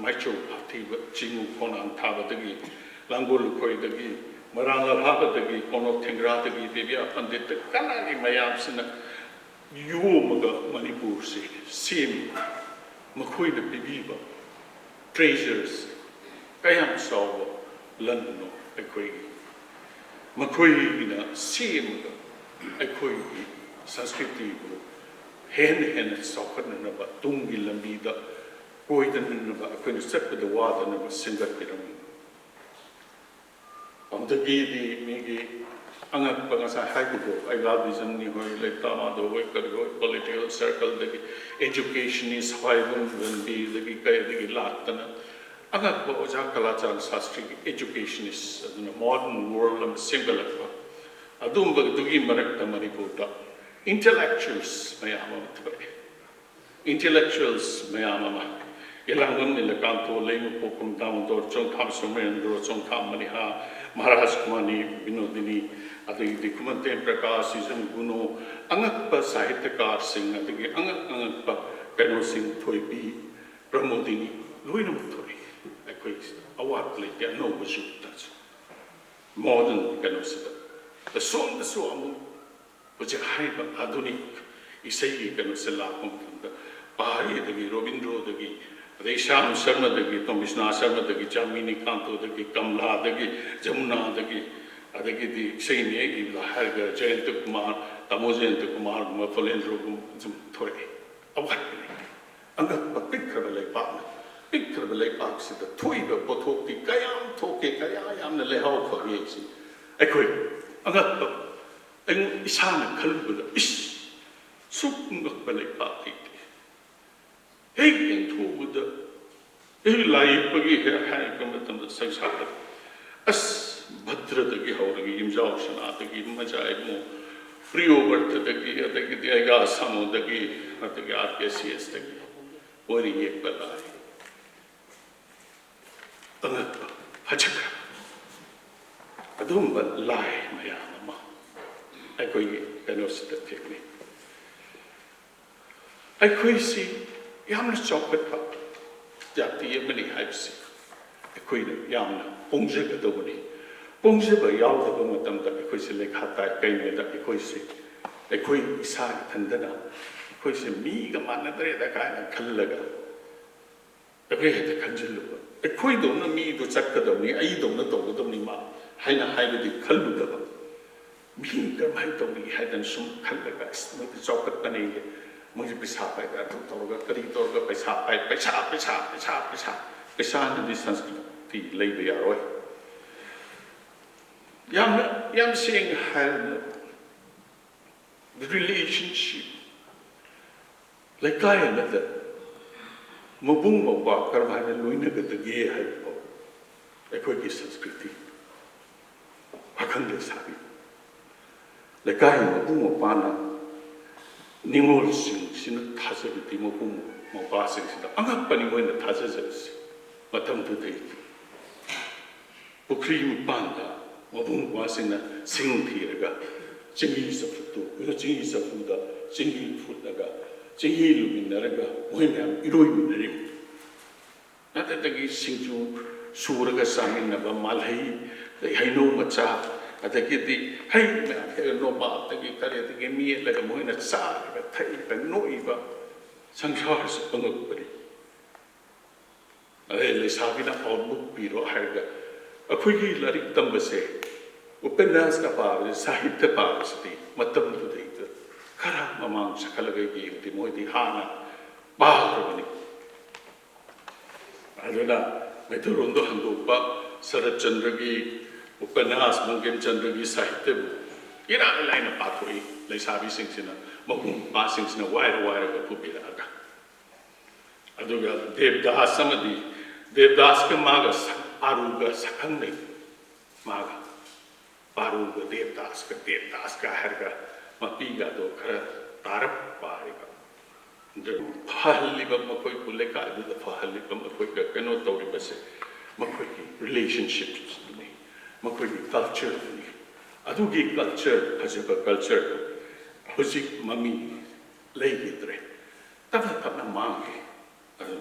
ꯃꯥꯏꯆꯧ ꯐꯥꯊꯤꯕ, ꯆꯤꯡꯉꯨ ꯈꯣꯡꯅꯥꯡ ꯊꯥꯕꯗꯒꯤ, ꯂꯥꯡꯒꯣꯜ ꯂꯨꯈꯣꯏꯗꯒꯤ, ꯃꯣꯏꯔꯥꯡ ꯂꯝꯐꯥꯕꯗꯒꯤ, ꯀꯣꯅꯣꯞ ꯊꯤꯡꯒ꯭ꯔꯥꯗꯒꯤ, ꯕꯤꯕꯤꯌꯥ ꯄꯟꯗꯤꯠꯇ ꯀꯅꯥꯒꯤ ꯃꯌꯥꯝꯁꯤꯅ ꯌꯣꯝꯃꯒ ꯃꯅꯤꯄꯨꯔꯁꯤ ꯁꯦꯝꯃꯤ꯫ ꯃꯈꯣꯏꯅ ꯄꯤꯕꯤꯕ ꯇ꯭ꯔꯦꯖꯔꯁ ꯀꯌꯥꯝ ꯆꯥꯎꯕ ꯂꯟꯅꯣ ꯑꯩꯈꯣꯏꯒꯤ꯫ ꯃꯈꯣꯏꯒꯤꯅ ꯁꯦꯝꯃꯒ ꯑꯩꯈꯣꯏꯒꯤ ꯁꯪꯁꯀ꯭ꯔꯤꯇꯤꯕꯨ ꯍꯦꯟꯅ ꯍꯦꯟꯅ ꯆꯥꯎꯈꯠꯅꯅꯕ, ꯇꯨꯡꯒꯤ ꯂꯝꯕꯤꯗ ꯀꯣꯏꯗꯅꯅꯕ, ꯑꯩꯈꯣꯏꯅ ꯆꯠꯄꯗ ꯋꯥꯗꯅꯕ ꯁꯦꯝꯒꯠꯄꯤꯔꯝꯃꯤ꯫ ꯑꯗꯒꯤꯗꯤ ꯃꯤꯒꯤ ꯑꯉꯛꯄ ꯉꯁꯥꯏ ꯍꯥꯏꯕꯗꯣ, ꯑꯩ ꯂꯥꯜ ꯕꯤꯖꯟꯅꯤ ꯍꯣꯏ, ꯂꯩꯇꯥ ꯃꯥꯙꯧ ꯍꯣꯏ, ꯀꯔꯤ ꯍꯣꯏ, ꯄꯣꯂꯤꯇꯤꯀꯦꯜ ꯁꯔꯀꯜꯗꯒꯤ, ꯑꯦꯖꯨꯀꯦꯁꯅꯤꯁ ꯍ꯭ꯋꯥꯏꯕꯝ ꯔꯟꯕꯤꯔꯗꯒꯤ ꯀꯩꯗꯒꯤ ꯂꯥꯛꯇꯅ ꯑꯉꯛꯄ ꯑꯣꯖꯥ ꯀꯂꯥꯆꯥꯟ ꯁꯥꯁꯇ꯭ꯔꯤꯒꯤ ꯑꯦꯖꯨꯀꯦꯁꯅꯤꯁ, ꯑꯗꯨꯅ ꯃꯣꯗꯔꯟ ꯋꯥꯔꯜ ꯑꯃ ꯁꯦꯝꯒꯠꯂꯛꯄ꯫ ꯑꯗꯨꯝꯕꯗꯨꯒꯤ ꯃꯔꯛꯇ ꯃꯅꯤꯄꯨꯔꯗ ꯏꯟꯇꯦꯂꯦꯛꯆꯨꯋꯦꯜꯁ ꯃꯌꯥꯝ ꯑꯃ ꯊꯣꯛꯑꯦ꯫ ꯏꯟꯇꯦꯂꯦꯛꯆꯨꯋꯦꯜꯁ ꯃꯌꯥꯝ ꯑꯃ, ꯌꯦꯂꯥꯡꯕꯝ ꯅꯤꯂꯀꯥꯟꯇꯣ, ꯂꯩꯃꯄꯣꯛꯄꯝ ꯗꯥꯃꯣꯗꯣꯔ, ꯆꯣꯡꯊꯥꯝ ꯁꯣꯃꯦꯟꯗ꯭ꯔꯣ, ꯆꯣꯡꯊꯥꯝ ꯃꯅꯤꯍꯥ, ꯃꯍꯥꯔꯥꯖ ꯀꯨꯃꯥꯔꯤ ꯕꯤꯅꯣꯗꯤꯅꯤ, ꯑꯗꯒꯤꯗꯤ ꯈꯨꯃꯟꯇꯦꯝ ꯄ꯭ꯔꯀꯥꯁ, ꯁꯤꯖꯝ ꯒꯨꯅꯣ, ꯑꯉꯛꯄ ꯁꯥꯍꯤꯇ꯭ꯌꯀꯥꯔꯁꯤꯡ, ꯑꯗꯒꯤ ꯑꯉꯛ ꯑꯉꯛꯄ ꯀꯩꯅꯣꯁꯤꯡ, ꯊꯣꯏꯕꯤ, ꯄ꯭ꯔꯃꯣꯗꯤꯅꯤ, ꯂꯣꯏꯅꯃꯛ ꯊꯣꯛꯂꯛꯏ꯫ ꯑꯩꯈꯣꯏ ꯑꯋꯥꯠꯄ ꯂꯩꯇꯦ ꯑꯅꯧꯕ ꯌꯨꯒꯇꯁꯨ꯫ ꯃꯣꯗꯔꯟ ꯀꯩꯅꯣꯁꯤꯗ꯫ ꯑꯁꯣꯝꯗꯁꯨ ꯑꯃꯨꯛ ꯍꯧꯖꯤꯛ ꯍꯥꯏꯔꯤꯕ ꯑꯥꯙꯨꯅꯤꯛ ꯏꯁꯩꯒꯤ ꯀꯩꯅꯣꯁꯦ ꯂꯥꯛꯄ ꯃꯇꯝꯗ ꯄꯍꯥꯔꯤꯗꯒꯤ, ꯔꯣꯕꯤꯟꯗ꯭ꯔꯣꯗꯒꯤ, ꯑꯗꯩ ꯁ꯭ꯌꯥꯝ ꯁꯔꯃꯗꯒꯤ, ꯇꯣꯝꯕꯤꯁꯅꯥ ꯁꯔꯃꯗꯒꯤ, ꯖꯥꯃꯤꯅꯤ ꯀꯥꯟꯇꯣꯗꯒꯤ, ꯀꯝꯂꯥꯗꯒꯤ, ꯖꯃꯨꯅꯥꯗꯒꯤ, ꯑꯗꯒꯤꯗꯤ ꯏꯁꯩ ꯃꯌꯦꯛ ꯏꯕꯗ ꯍꯥꯏꯔꯒ ꯖꯌꯟꯇ ꯀꯨꯃꯥꯔ, ꯇꯥꯃꯣ ꯖꯌꯟꯇ ꯀꯨꯃꯥꯔꯒꯨꯝꯕ, ꯐꯣꯂꯦꯟꯗ꯭ꯔꯣꯒꯨꯝꯕ ꯁꯨꯝ ꯊꯣꯔꯛꯑꯦ꯫ ꯑꯋꯥꯠꯄꯅꯤ꯫ ꯑꯉꯛꯄ ꯄꯤꯛꯈ꯭ꯔꯕ ꯂꯩꯄꯥꯛꯅ, ꯄꯤꯛꯈ꯭ꯔꯕ ꯂꯩꯄꯥꯛꯁꯤꯗ ꯊꯣꯛꯏꯕ ꯄꯣꯠꯊꯣꯛꯇꯤ ꯀꯌꯥꯝ ꯊꯣꯛꯀꯦ, ꯀꯌꯥ ꯌꯥꯝꯅ ꯂꯩꯍꯥꯎ ꯐꯒꯦ ꯁꯤ꯫ ꯑꯩꯈꯣꯏ ꯑꯉꯛꯄ, ꯑꯩꯉꯣꯟ-, ꯏꯁꯥꯅ ꯈꯜꯂꯨꯕꯗ, ꯏꯁ, ꯁꯨꯛ ꯉꯛꯄ ꯂꯩꯄꯥꯛ ꯂꯩꯇꯦ꯫ ꯍꯦꯛ ꯌꯦꯡꯊꯣꯛꯎꯕꯗ, ꯑꯩ ꯂꯥꯏ ꯌꯦꯛꯄꯒꯤ ꯍꯦꯛ ꯍꯥꯏꯔꯛꯄ ꯃꯇꯝꯗ ꯁꯪꯁꯥꯔꯗ, ꯑꯁ, ꯚꯗ꯭ꯔꯗꯒꯤ ꯍꯧꯔꯒ ꯌꯨꯝꯖꯥꯎ ꯁꯅꯥꯗꯒꯤ, ꯃꯖꯥ ꯏꯕꯨꯡꯉꯣ ꯄ꯭ꯔꯤꯌꯣꯕ꯭ꯔꯇꯗꯒꯤ, ꯑꯗꯒꯤꯗꯤ ꯑꯩꯒꯥ ꯁꯥꯅꯣꯗꯒꯤ, ꯑꯗꯒꯤ ꯑꯥꯔ ꯀꯦ ꯁꯤ ꯑꯦꯁꯇꯒꯤ ꯃꯣꯏꯅ ꯌꯦꯛꯄ ꯂꯥꯏ ꯑꯉꯛꯄ, ꯐꯖꯈ꯭ꯔꯕ ꯑꯗꯨꯒꯨꯝꯕ ꯂꯥꯏ ꯃꯌꯥꯝ ꯑꯃ ꯑꯩꯈꯣꯏꯒꯤ ꯀꯩꯅꯣꯁꯤꯗ ꯊꯦꯡꯅꯩ꯫ ꯑꯩꯈꯣꯏꯁꯤ ꯌꯥꯝꯅ ꯆꯥꯎꯈꯠꯄ ꯖꯥꯇꯤ ꯑꯃꯅꯤ ꯍꯥꯏꯕꯁꯤ ꯑꯩꯈꯣꯏꯅ ꯌꯥꯝꯅ ꯄꯣꯡꯖꯒꯗꯧꯕꯅꯤ꯫ ꯄꯣꯡꯖꯕ ꯌꯥꯎꯗꯕ ꯃꯇꯝꯗ ꯑꯩꯈꯣꯏꯁꯦ ꯂꯩꯈꯥ ꯇꯥꯏ꯫ ꯀꯩꯒꯤꯅꯣꯗ ꯑꯩꯈꯣꯏꯁꯦ, ꯑꯩꯈꯣꯏ ꯏꯁꯥ ꯏꯊꯟꯗꯅ ꯑꯩꯈꯣꯏꯁꯦ ꯃꯤꯒ ꯃꯥꯟꯅꯗ꯭ꯔꯦꯗ ꯀꯥꯏꯅ ꯈꯜꯂꯒ ꯑꯩꯈꯣꯏ ꯍꯦꯛꯇ ꯈꯟꯖꯤꯜꯂꯨꯕ, ꯑꯩꯈꯣꯏꯗꯧꯅ ꯃꯤꯗꯣ ꯆꯠꯀꯗꯕꯅꯤ, ꯑꯩꯗꯧꯅ ꯇꯧꯒꯗꯕꯅꯤ ꯃꯥ ꯍꯥꯏꯅ ꯍꯥꯏꯕꯗꯤ ꯈꯜꯂꯨꯗꯕ꯫ ꯃꯤ ꯀꯔꯝꯍꯥꯏꯅ ꯇꯧꯔꯤ ꯍꯥꯏꯗꯅ ꯁꯨꯝ ꯈꯜꯂꯒ, "ꯑꯁ, ꯃꯣꯏꯗꯤ ꯆꯥꯎꯈꯠꯄꯅꯦ, ꯃꯣꯏꯁꯦ ꯄꯩꯁꯥ ꯄꯥꯏꯕ, ꯑꯗꯨ ꯇꯧꯔꯒ ꯀꯔꯤ ꯇꯧꯔꯒ ꯄꯩꯁꯥ ꯄꯥꯏ, ꯄꯩꯁꯥ, ꯄꯩꯁꯥ, ꯄꯩꯁꯥ, ꯄꯩꯁꯥ, ꯄꯩꯁꯥꯅꯗꯤ ꯁꯪꯁꯀ꯭ꯔꯤꯇꯤ ꯂꯩꯕ ꯌꯥꯔꯣꯏ"꯫ ꯌꯥꯝꯅ, ꯌꯥꯝ ꯁꯦꯡꯅ ꯍꯥꯏꯔꯕꯗ, ꯔꯤꯂꯦꯁꯟꯁꯤꯞ, ꯂꯩꯀꯥꯏ ꯑꯃꯗ ꯃꯕꯨꯡ ꯃꯧꯄ꯭ꯋꯥ ꯀꯔꯝꯍꯥꯏꯅ ꯂꯣꯏꯅꯒꯗꯒꯦ ꯍꯥꯏꯕ ꯐꯥꯎ ꯑꯩꯈꯣꯏꯒꯤ ꯁꯪꯁꯀ꯭ꯔꯤꯇꯤ, ꯄꯥꯈꯪ ꯂꯩꯁꯥꯕꯤ, ꯂꯩꯀꯥꯏꯒꯤ ꯃꯕꯨꯡ ꯃꯧꯄ꯭ꯋꯥꯅ ꯅꯤꯉꯣꯜꯁꯤꯡꯁꯤꯅ ꯊꯥꯖꯕꯗꯤ ꯃꯕꯨꯡ ꯃꯧꯄ꯭ꯋꯥꯁꯤꯡꯁꯤꯗ ꯑꯉꯛꯄꯅꯤ ꯃꯣꯏꯅ ꯊꯥꯖꯖꯕꯁꯦ꯫ ꯃꯇꯝꯗꯨꯗꯩ ꯄꯨꯈ꯭ꯔꯤ ꯃꯄꯥꯟꯗ ꯃꯕꯨꯡ ꯃꯧꯄ꯭ꯋꯥꯁꯤꯡꯅ ꯁꯤꯡ ꯊꯤꯔꯒ ꯆꯦꯡꯍꯤ ꯆꯐꯨꯗꯨ, ꯆꯦꯡꯍꯤ ꯆꯐꯨꯗ ꯆꯦꯡꯍꯤ ꯐꯨꯠꯂꯒ ꯆꯦꯡꯍꯤ ꯂꯨꯃꯤꯟꯅꯔꯒ ꯃꯣꯏ ꯃꯌꯥꯝ ꯏꯔꯣꯏꯃꯤꯟꯅꯔꯤꯕ꯫ ꯑꯗꯨꯗꯒꯤ ꯁꯤꯡꯖꯨ ꯁꯨꯔꯒ ꯆꯥꯃꯤꯟꯅꯕ, ꯃꯥꯜꯍꯩ, ꯑꯗꯩ ꯍꯩꯅꯧ ꯃꯆꯥ, ꯑꯗꯒꯤꯗꯤ ꯍꯩ ꯃꯌꯥꯝ, ꯅꯣꯕꯥꯞꯇꯒꯤ ꯀꯔꯤꯗꯒꯤ ꯃꯦꯠꯂꯒ ꯃꯣꯏꯅ ꯆꯥꯔꯒ ꯊꯛꯏꯕ ꯅꯣꯛꯏꯕ꯫ ꯁꯪꯁꯥꯔꯁꯦ ꯑꯉꯛꯄꯅꯤ꯫ ꯑꯗꯩ ꯂꯩꯁꯥꯕꯤꯅ ꯑꯥꯎꯠꯕꯨꯛ ꯄꯤꯔꯣ ꯍꯥꯏꯔꯒ, ꯑꯩꯈꯣꯏꯒꯤ ꯂꯥꯏꯔꯤꯛ ꯇꯝꯕꯁꯦ ꯎꯄꯟꯌꯥꯁꯀ ꯄꯥꯕꯁꯦ, ꯁꯥꯍꯤꯇ꯭ꯌ ꯄꯥꯕꯁꯤꯗꯤ ꯃꯇꯝꯗꯨꯗꯩꯗ ꯈꯔ ꯃꯃꯥꯡ ꯆꯠꯈꯠꯂꯒ ꯌꯦꯡꯉꯗꯤ ꯃꯣꯏꯗꯤ ꯍꯥꯟꯅ ꯄꯥꯈ꯭ꯔꯕꯅꯤ꯫ ꯑꯗꯨꯅ ꯃꯩꯇꯩꯂꯣꯟꯗ ꯍꯟꯗꯣꯛꯄ ꯁꯔꯠꯆꯟꯗ꯭ꯔꯒꯤ ꯎꯄꯟꯌꯥꯁ, ꯕꯪꯀꯤꯝ ꯆꯟꯗ꯭ꯔꯒꯤ ꯁꯥꯍꯤꯇ꯭ꯌꯕꯨ ꯏꯔꯥꯏ ꯂꯥꯏꯅ ꯄꯥꯊꯣꯛꯏ꯫ ꯂꯩꯁꯥꯕꯤꯁꯤꯡꯁꯤꯅ ꯃꯕꯨꯡ ꯃꯧꯄ꯭ꯋꯥꯁꯤꯡꯁꯤꯅ ꯋꯥꯏꯔ ꯋꯥꯏꯔꯒ ꯄꯨꯕꯤꯔꯛꯑꯒ꯫ ꯑꯗꯨꯒ ꯗꯦꯕꯗꯥꯁ ꯑꯃꯗꯤ, ꯗꯦꯕꯗꯥꯁꯀ ꯃꯥꯒ ꯁꯛ-, ꯄꯥꯔꯨꯒ ꯁꯛꯈꯪꯅꯩ꯫ ꯃꯥꯒ ꯄꯥꯔꯨꯒ ꯗꯦꯕꯗꯥꯁꯀ, ꯗꯦꯕꯗꯥꯁꯀ ꯍꯥꯏꯔꯒ ꯃꯄꯤꯒꯗꯣ ꯈꯔ ꯇꯥꯔꯞ ꯄꯥꯔꯤꯕ꯫ ꯑꯗꯨ ꯐꯍꯜꯂꯤꯕ, ꯃꯈꯣꯏꯕꯨ ꯂꯩꯀꯥꯏꯗꯨꯗ ꯐꯍꯜꯂꯤꯕ, ꯃꯈꯣꯏꯒ ꯀꯩꯅꯣ ꯇꯧꯔꯤꯕꯁꯦ ꯃꯈꯣꯏꯒꯤ ꯔꯤꯂꯦꯁꯟꯁꯤꯞꯇꯨꯅꯤ, ꯃꯈꯣꯏꯒꯤ ꯀꯜꯆꯔꯗꯨꯅꯤ꯫ ꯑꯗꯨꯒꯤ ꯀꯜꯆꯔ, ꯐꯖꯕ ꯀꯜꯆꯔꯗꯨ ꯍꯧꯖꯤꯛ ꯃꯃꯤ ꯂꯩꯈꯤꯗ꯭ꯔꯦ, ꯇꯞꯅ ꯇꯞꯅ ꯃꯥꯡꯈꯤ꯫ ꯑꯗꯨ,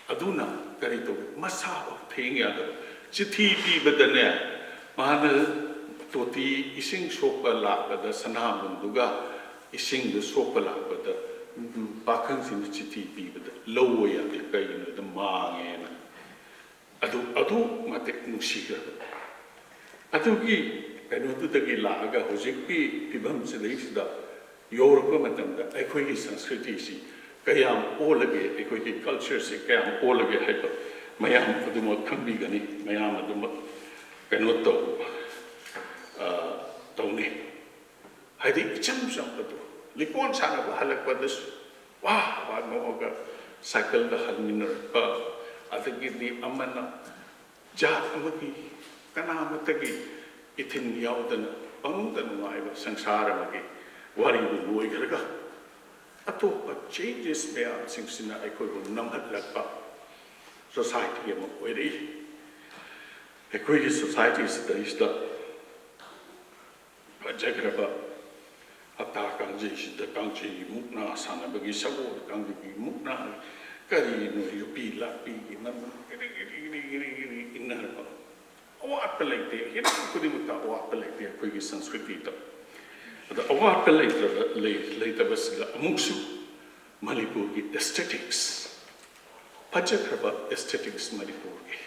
ꯑꯗꯨꯅ ꯀꯔꯤ ꯇꯧꯏ? ꯃꯁꯥꯐꯥꯎ ꯊꯦꯡ ꯌꯥꯗꯕ꯫ ꯆꯤꯊꯤ ꯄꯤꯕꯗꯅꯦ, ꯃꯥꯅ ꯇꯣꯇꯤ ꯏꯁꯤꯡ ꯁꯣꯛꯄ ꯂꯥꯛꯄꯗ, ꯁꯅꯥꯕꯨꯟꯗꯨꯒ ꯏꯁꯤꯡꯗꯨ ꯁꯣꯛꯄ ꯂꯥꯛꯄꯗ, ꯎꯝ, ꯄꯥꯈꯪꯁꯤꯡꯅ ꯆꯤꯊꯤ ꯄꯤꯕꯗ ꯂꯧꯕ ꯌꯥꯗꯦ꯫ ꯀꯩꯒꯤꯅꯣꯗ ꯃꯥꯡꯉꯦꯅ꯫ ꯑꯗꯨ, ꯑꯗꯨ ꯃꯇꯤꯛ ꯅꯨꯡꯁꯤꯈ꯭ꯔꯕ꯫ ꯑꯗꯨꯒꯤ ꯀꯩꯅꯣꯗꯨꯗꯒꯤ ꯂꯥꯛꯑꯒ ꯍꯧꯖꯤꯛꯀꯤ ꯐꯤꯕꯝꯁꯤꯗꯩꯁꯤꯗ ꯌꯧꯔꯛꯄ ꯃꯇꯝꯗ ꯑꯩꯈꯣꯏꯒꯤ ꯁꯪꯁꯀ꯭ꯔꯤꯇꯤꯁꯤ ꯀꯌꯥꯝ ꯑꯣꯜꯂꯒꯦ, ꯑꯩꯈꯣꯏꯒꯤ ꯀꯜꯆꯔꯁꯤ ꯀꯌꯥꯝ ꯑꯣꯜꯂꯒꯦ ꯍꯥꯏꯕ ꯃꯌꯥꯝ ꯑꯗꯨꯃꯛ ꯈꯪꯕꯤꯒꯅꯤ, ꯃꯌꯥꯝ ꯑꯗꯨꯃꯛ ꯀꯩꯅꯣ ꯇꯧ, ꯑ, ꯇꯧꯅꯤ꯫ ꯍꯥꯏꯗꯤ ꯏꯆꯝ ꯆꯝꯕꯗꯣ, ꯂꯤꯀꯣꯟ ꯁꯥꯟꯅꯕ ꯍꯜꯂꯛꯄꯗꯁꯨ ꯋꯥ ꯋꯥ ꯅꯣꯛꯑꯒ ꯁꯥꯏꯀꯜꯗ ꯍꯟꯃꯤꯟꯅꯔꯛꯄ, ꯑꯗꯒꯤꯗꯤ ꯑꯃꯅ ꯖꯥꯠ ꯑꯃꯒꯤ ꯀꯅꯥꯃꯠꯇꯒꯤ ꯏꯊꯤꯟ ꯌꯥꯎꯗꯅ ꯄꯪꯅꯨꯡꯗ ꯅꯨꯡꯉꯥꯏꯕ ꯁꯪꯁꯥꯔ ꯑꯃꯒꯤ ꯋꯥꯔꯤꯗꯨ ꯂꯣꯏꯈ꯭ꯔꯒ ꯑꯇꯣꯞꯄ changes ꯃꯌꯥꯝꯁꯤꯡꯁꯤꯅ ꯑꯩꯈꯣꯏꯕꯨ ꯅꯝꯍꯠꯂꯛꯄ society ꯑꯃ ꯑꯣꯏꯔꯛꯏ꯫ ꯑꯩꯈꯣꯏꯒꯤ society ꯁꯤꯗꯩꯁꯤꯗ ꯐꯖꯈ꯭ꯔꯕ ꯍꯞꯇꯥ ꯀꯥꯡꯖꯩꯁꯤꯗ ꯀꯥꯡꯖꯩꯒꯤ ꯃꯨꯛꯅꯥ ꯁꯥꯟꯅꯕꯒꯤ, ꯁꯒꯣꯜ ꯀꯥꯡꯖꯩꯒꯤ ꯃꯨꯛꯅꯥ, ꯀꯔꯤꯅꯣ, ꯌꯨꯄꯤ ꯂꯥꯛꯄꯤꯒꯤ ꯃꯃꯤꯡ ꯀꯔꯤ ꯀꯔꯤ ꯀꯔꯤ ꯀꯔꯤ ꯀꯔꯤ ꯏꯟꯅꯔꯕ, ꯑꯋꯥꯠꯄ ꯂꯩꯇꯦ꯫ ꯍꯤꯔꯝ ꯈꯨꯗꯤꯡꯃꯛꯇ ꯑꯋꯥꯠꯄ ꯂꯩꯇꯦ ꯑꯩꯈꯣꯏꯒꯤ ꯁꯪꯁꯀ꯭ꯔꯤꯇꯤꯗ꯫ ꯑꯗ ꯑꯋꯥꯠꯄ ꯂꯩꯇ꯭ꯔꯕ, ꯂꯩ-, ꯂꯩꯇꯕꯁꯤꯗ ꯑꯃꯨꯛꯁꯨ ꯃꯅꯤꯄꯨꯔꯒꯤ aesthetics, ꯐꯖꯈ꯭ꯔꯕ aesthetics ꯃꯅꯤꯄꯨꯔꯒꯤ,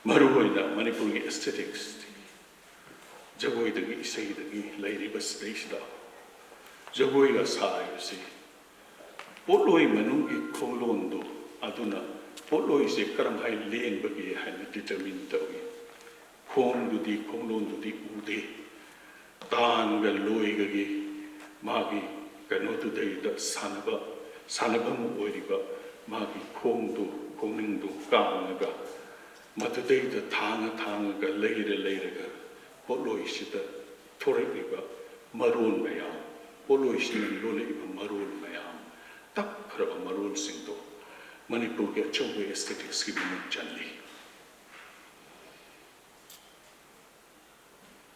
ꯃꯔꯨꯑꯣꯏꯅ ꯃꯅꯤꯄꯨꯔꯒꯤ aesthetics, ꯖꯒꯣꯏꯗꯒꯤ ꯏꯁꯩꯗꯒꯤ ꯂꯩꯔꯤꯕ ꯁꯤꯗꯩꯁꯤꯗ ꯖꯒꯣꯏꯒ ꯁꯥꯔꯤꯕꯁꯤ ꯄꯣꯠꯂꯣꯏ ꯃꯅꯨꯡꯒꯤ ꯈꯣꯡꯂꯣꯟꯗꯣ, ꯑꯗꯨꯅ ꯄꯣꯠꯂꯣꯏꯁꯦ ꯀꯔꯝ ꯍꯥꯏꯅ ꯂꯦꯡꯕꯒꯦ ꯍꯥꯏꯅ determine ꯇꯧꯏ꯫ ꯈꯣꯡꯗꯨꯗꯤ, ꯈꯣꯡꯂꯣꯟꯗꯨꯗꯤ ꯎꯗꯦ꯫ ꯇꯥꯟꯒ ꯂꯣꯏꯒꯒꯤ ꯃꯥꯒꯤ ꯀꯩꯅꯣꯗꯨꯗꯩꯗ ꯁꯥꯟꯅꯕ, ꯁꯥꯟꯅꯐꯝ ꯑꯣꯏꯔꯤꯕ ꯃꯥꯒꯤ ꯈꯣꯡꯗꯨ, ꯈꯣꯡꯅꯤꯡꯗꯨ ꯀꯥꯡꯉꯒ ꯃꯗꯨꯗꯩꯗ ꯊꯥꯡꯉ ꯊꯥꯡꯉꯒ ꯂꯩꯔ ꯂꯩꯔꯒ ꯄꯣꯠꯂꯣꯏꯁꯤꯗ ꯊꯣꯔꯛꯂꯤꯕ ꯃꯔꯣꯜ ꯃꯌꯥꯝ, ꯄꯣꯠꯂꯣꯏꯁꯤꯅ ꯂꯣꯜꯂꯛꯏꯕ ꯃꯔꯣꯜ ꯃꯌꯥꯝ, ꯇꯞꯈ꯭ꯔꯕ ꯃꯔꯣꯜꯁꯤꯡꯗꯣ ꯃꯅꯤꯄꯨꯔꯒꯤ ꯑꯆꯧꯕ aestheticsꯀꯤ ꯃꯅꯨꯡ ꯆꯜꯂꯤ꯫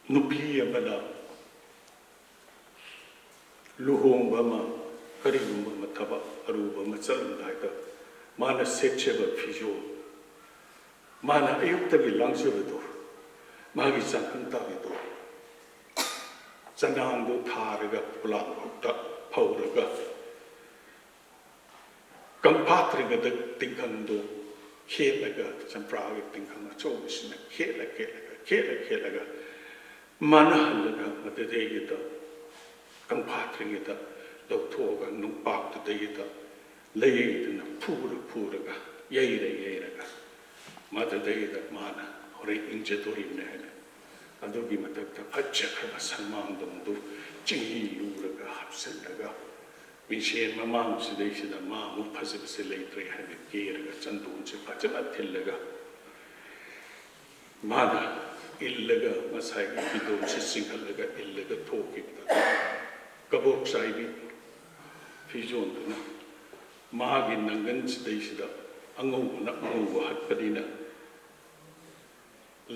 ꯅꯨꯄꯤ ꯑꯃꯅ ꯂꯨꯍꯣꯡꯕ ꯑꯃ, ꯀꯔꯤꯒꯨꯝꯕ ꯑꯃ ꯊꯕꯛ ꯑꯔꯨꯕ ꯑꯃ ꯆꯠꯂꯝꯗꯥꯏꯗ ꯃꯥꯅ ꯁꯦꯠꯆꯕ ꯐꯤꯖꯣꯜ, ꯃꯥꯅ ꯑꯌꯨꯛꯇꯒꯤ ꯂꯥꯡꯖꯕꯗꯣ, ꯃꯥꯒꯤ ꯆꯥꯛꯈꯨꯝ ꯇꯥꯕꯤꯗꯣ, ꯆꯅꯥꯡꯗꯣ ꯊꯥꯔꯒ ꯄꯣꯂꯥꯡꯈꯣꯛꯇ ꯐꯧꯔꯒ ꯀꯪꯐꯥꯠꯇ꯭ꯔꯤꯉꯩꯗ ꯇꯤꯡꯈꯪꯗꯣ ꯈꯦꯠꯂꯒ, ꯆꯝꯄ꯭ꯔꯥꯒꯤ ꯇꯤꯡꯈꯪ ꯑꯆꯧꯕꯁꯤꯅ ꯈꯦꯠꯂ ꯈꯦꯠꯂꯒ, ꯈꯦꯠꯂ ꯈꯦꯠꯂꯒ, ꯃꯥꯅꯍꯜꯂꯒ ꯃꯗꯨꯗꯩꯗꯨꯗ ꯀꯪꯐꯥꯠꯇ꯭ꯔꯤꯉꯩꯗ ꯂꯧꯊꯣꯛꯑꯒ ꯅꯨꯡꯄꯥꯛꯇꯨꯗꯩꯗꯨꯗ ꯂꯩꯗꯨꯅ ꯐꯨꯔ ꯐꯨꯔꯒ, ꯌꯩꯔ ꯌꯩꯔꯒ, ꯃꯗꯨꯗꯩꯗ ꯃꯥꯅ ꯍꯣꯔꯦꯟ ꯏꯪꯖꯗꯣꯔꯤꯕꯅꯦ ꯍꯥꯏꯅ ꯑꯗꯨꯒꯤ ꯃꯊꯛꯇ ꯐꯖꯈ꯭ꯔꯕ ꯁꯟꯃꯥꯡꯗꯣꯡꯗꯨ ꯆꯤꯡꯍꯤ ꯂꯨꯔꯒ ꯍꯥꯞꯆꯤꯜꯂꯒ, ꯃꯤꯡꯁꯦꯟ ꯃꯃꯥꯡꯁꯤꯗꯩꯁꯤꯗ ꯃꯥ ꯑꯃꯨꯛ ꯐꯖꯕꯁꯦ ꯂꯩꯇ꯭ꯔꯦ ꯍꯥꯏꯅ ꯀꯦꯔꯒ ꯆꯟꯗꯣꯟꯁꯦ ꯐꯖꯅ ꯊꯤꯜꯂꯒ ꯃꯥꯅ ꯏꯜꯂꯒ, ꯉꯁꯥꯏꯒꯤ ꯐꯤꯗꯣꯜꯁꯦ ꯆꯤꯡꯈꯠꯂꯒ ꯏꯜꯂꯒ ꯊꯣꯛꯈꯤꯕꯗ, ꯀꯕꯣꯛ ꯆꯥꯏꯕꯤ, ꯐꯤꯖꯣꯟꯗꯨꯅ ꯃꯥꯒꯤ ꯅꯪꯒꯟ ꯁꯤꯗꯩꯁꯤꯗ ꯑꯉꯧꯕꯅ ꯑꯉꯧꯕ ꯍꯠꯄꯅꯤꯅ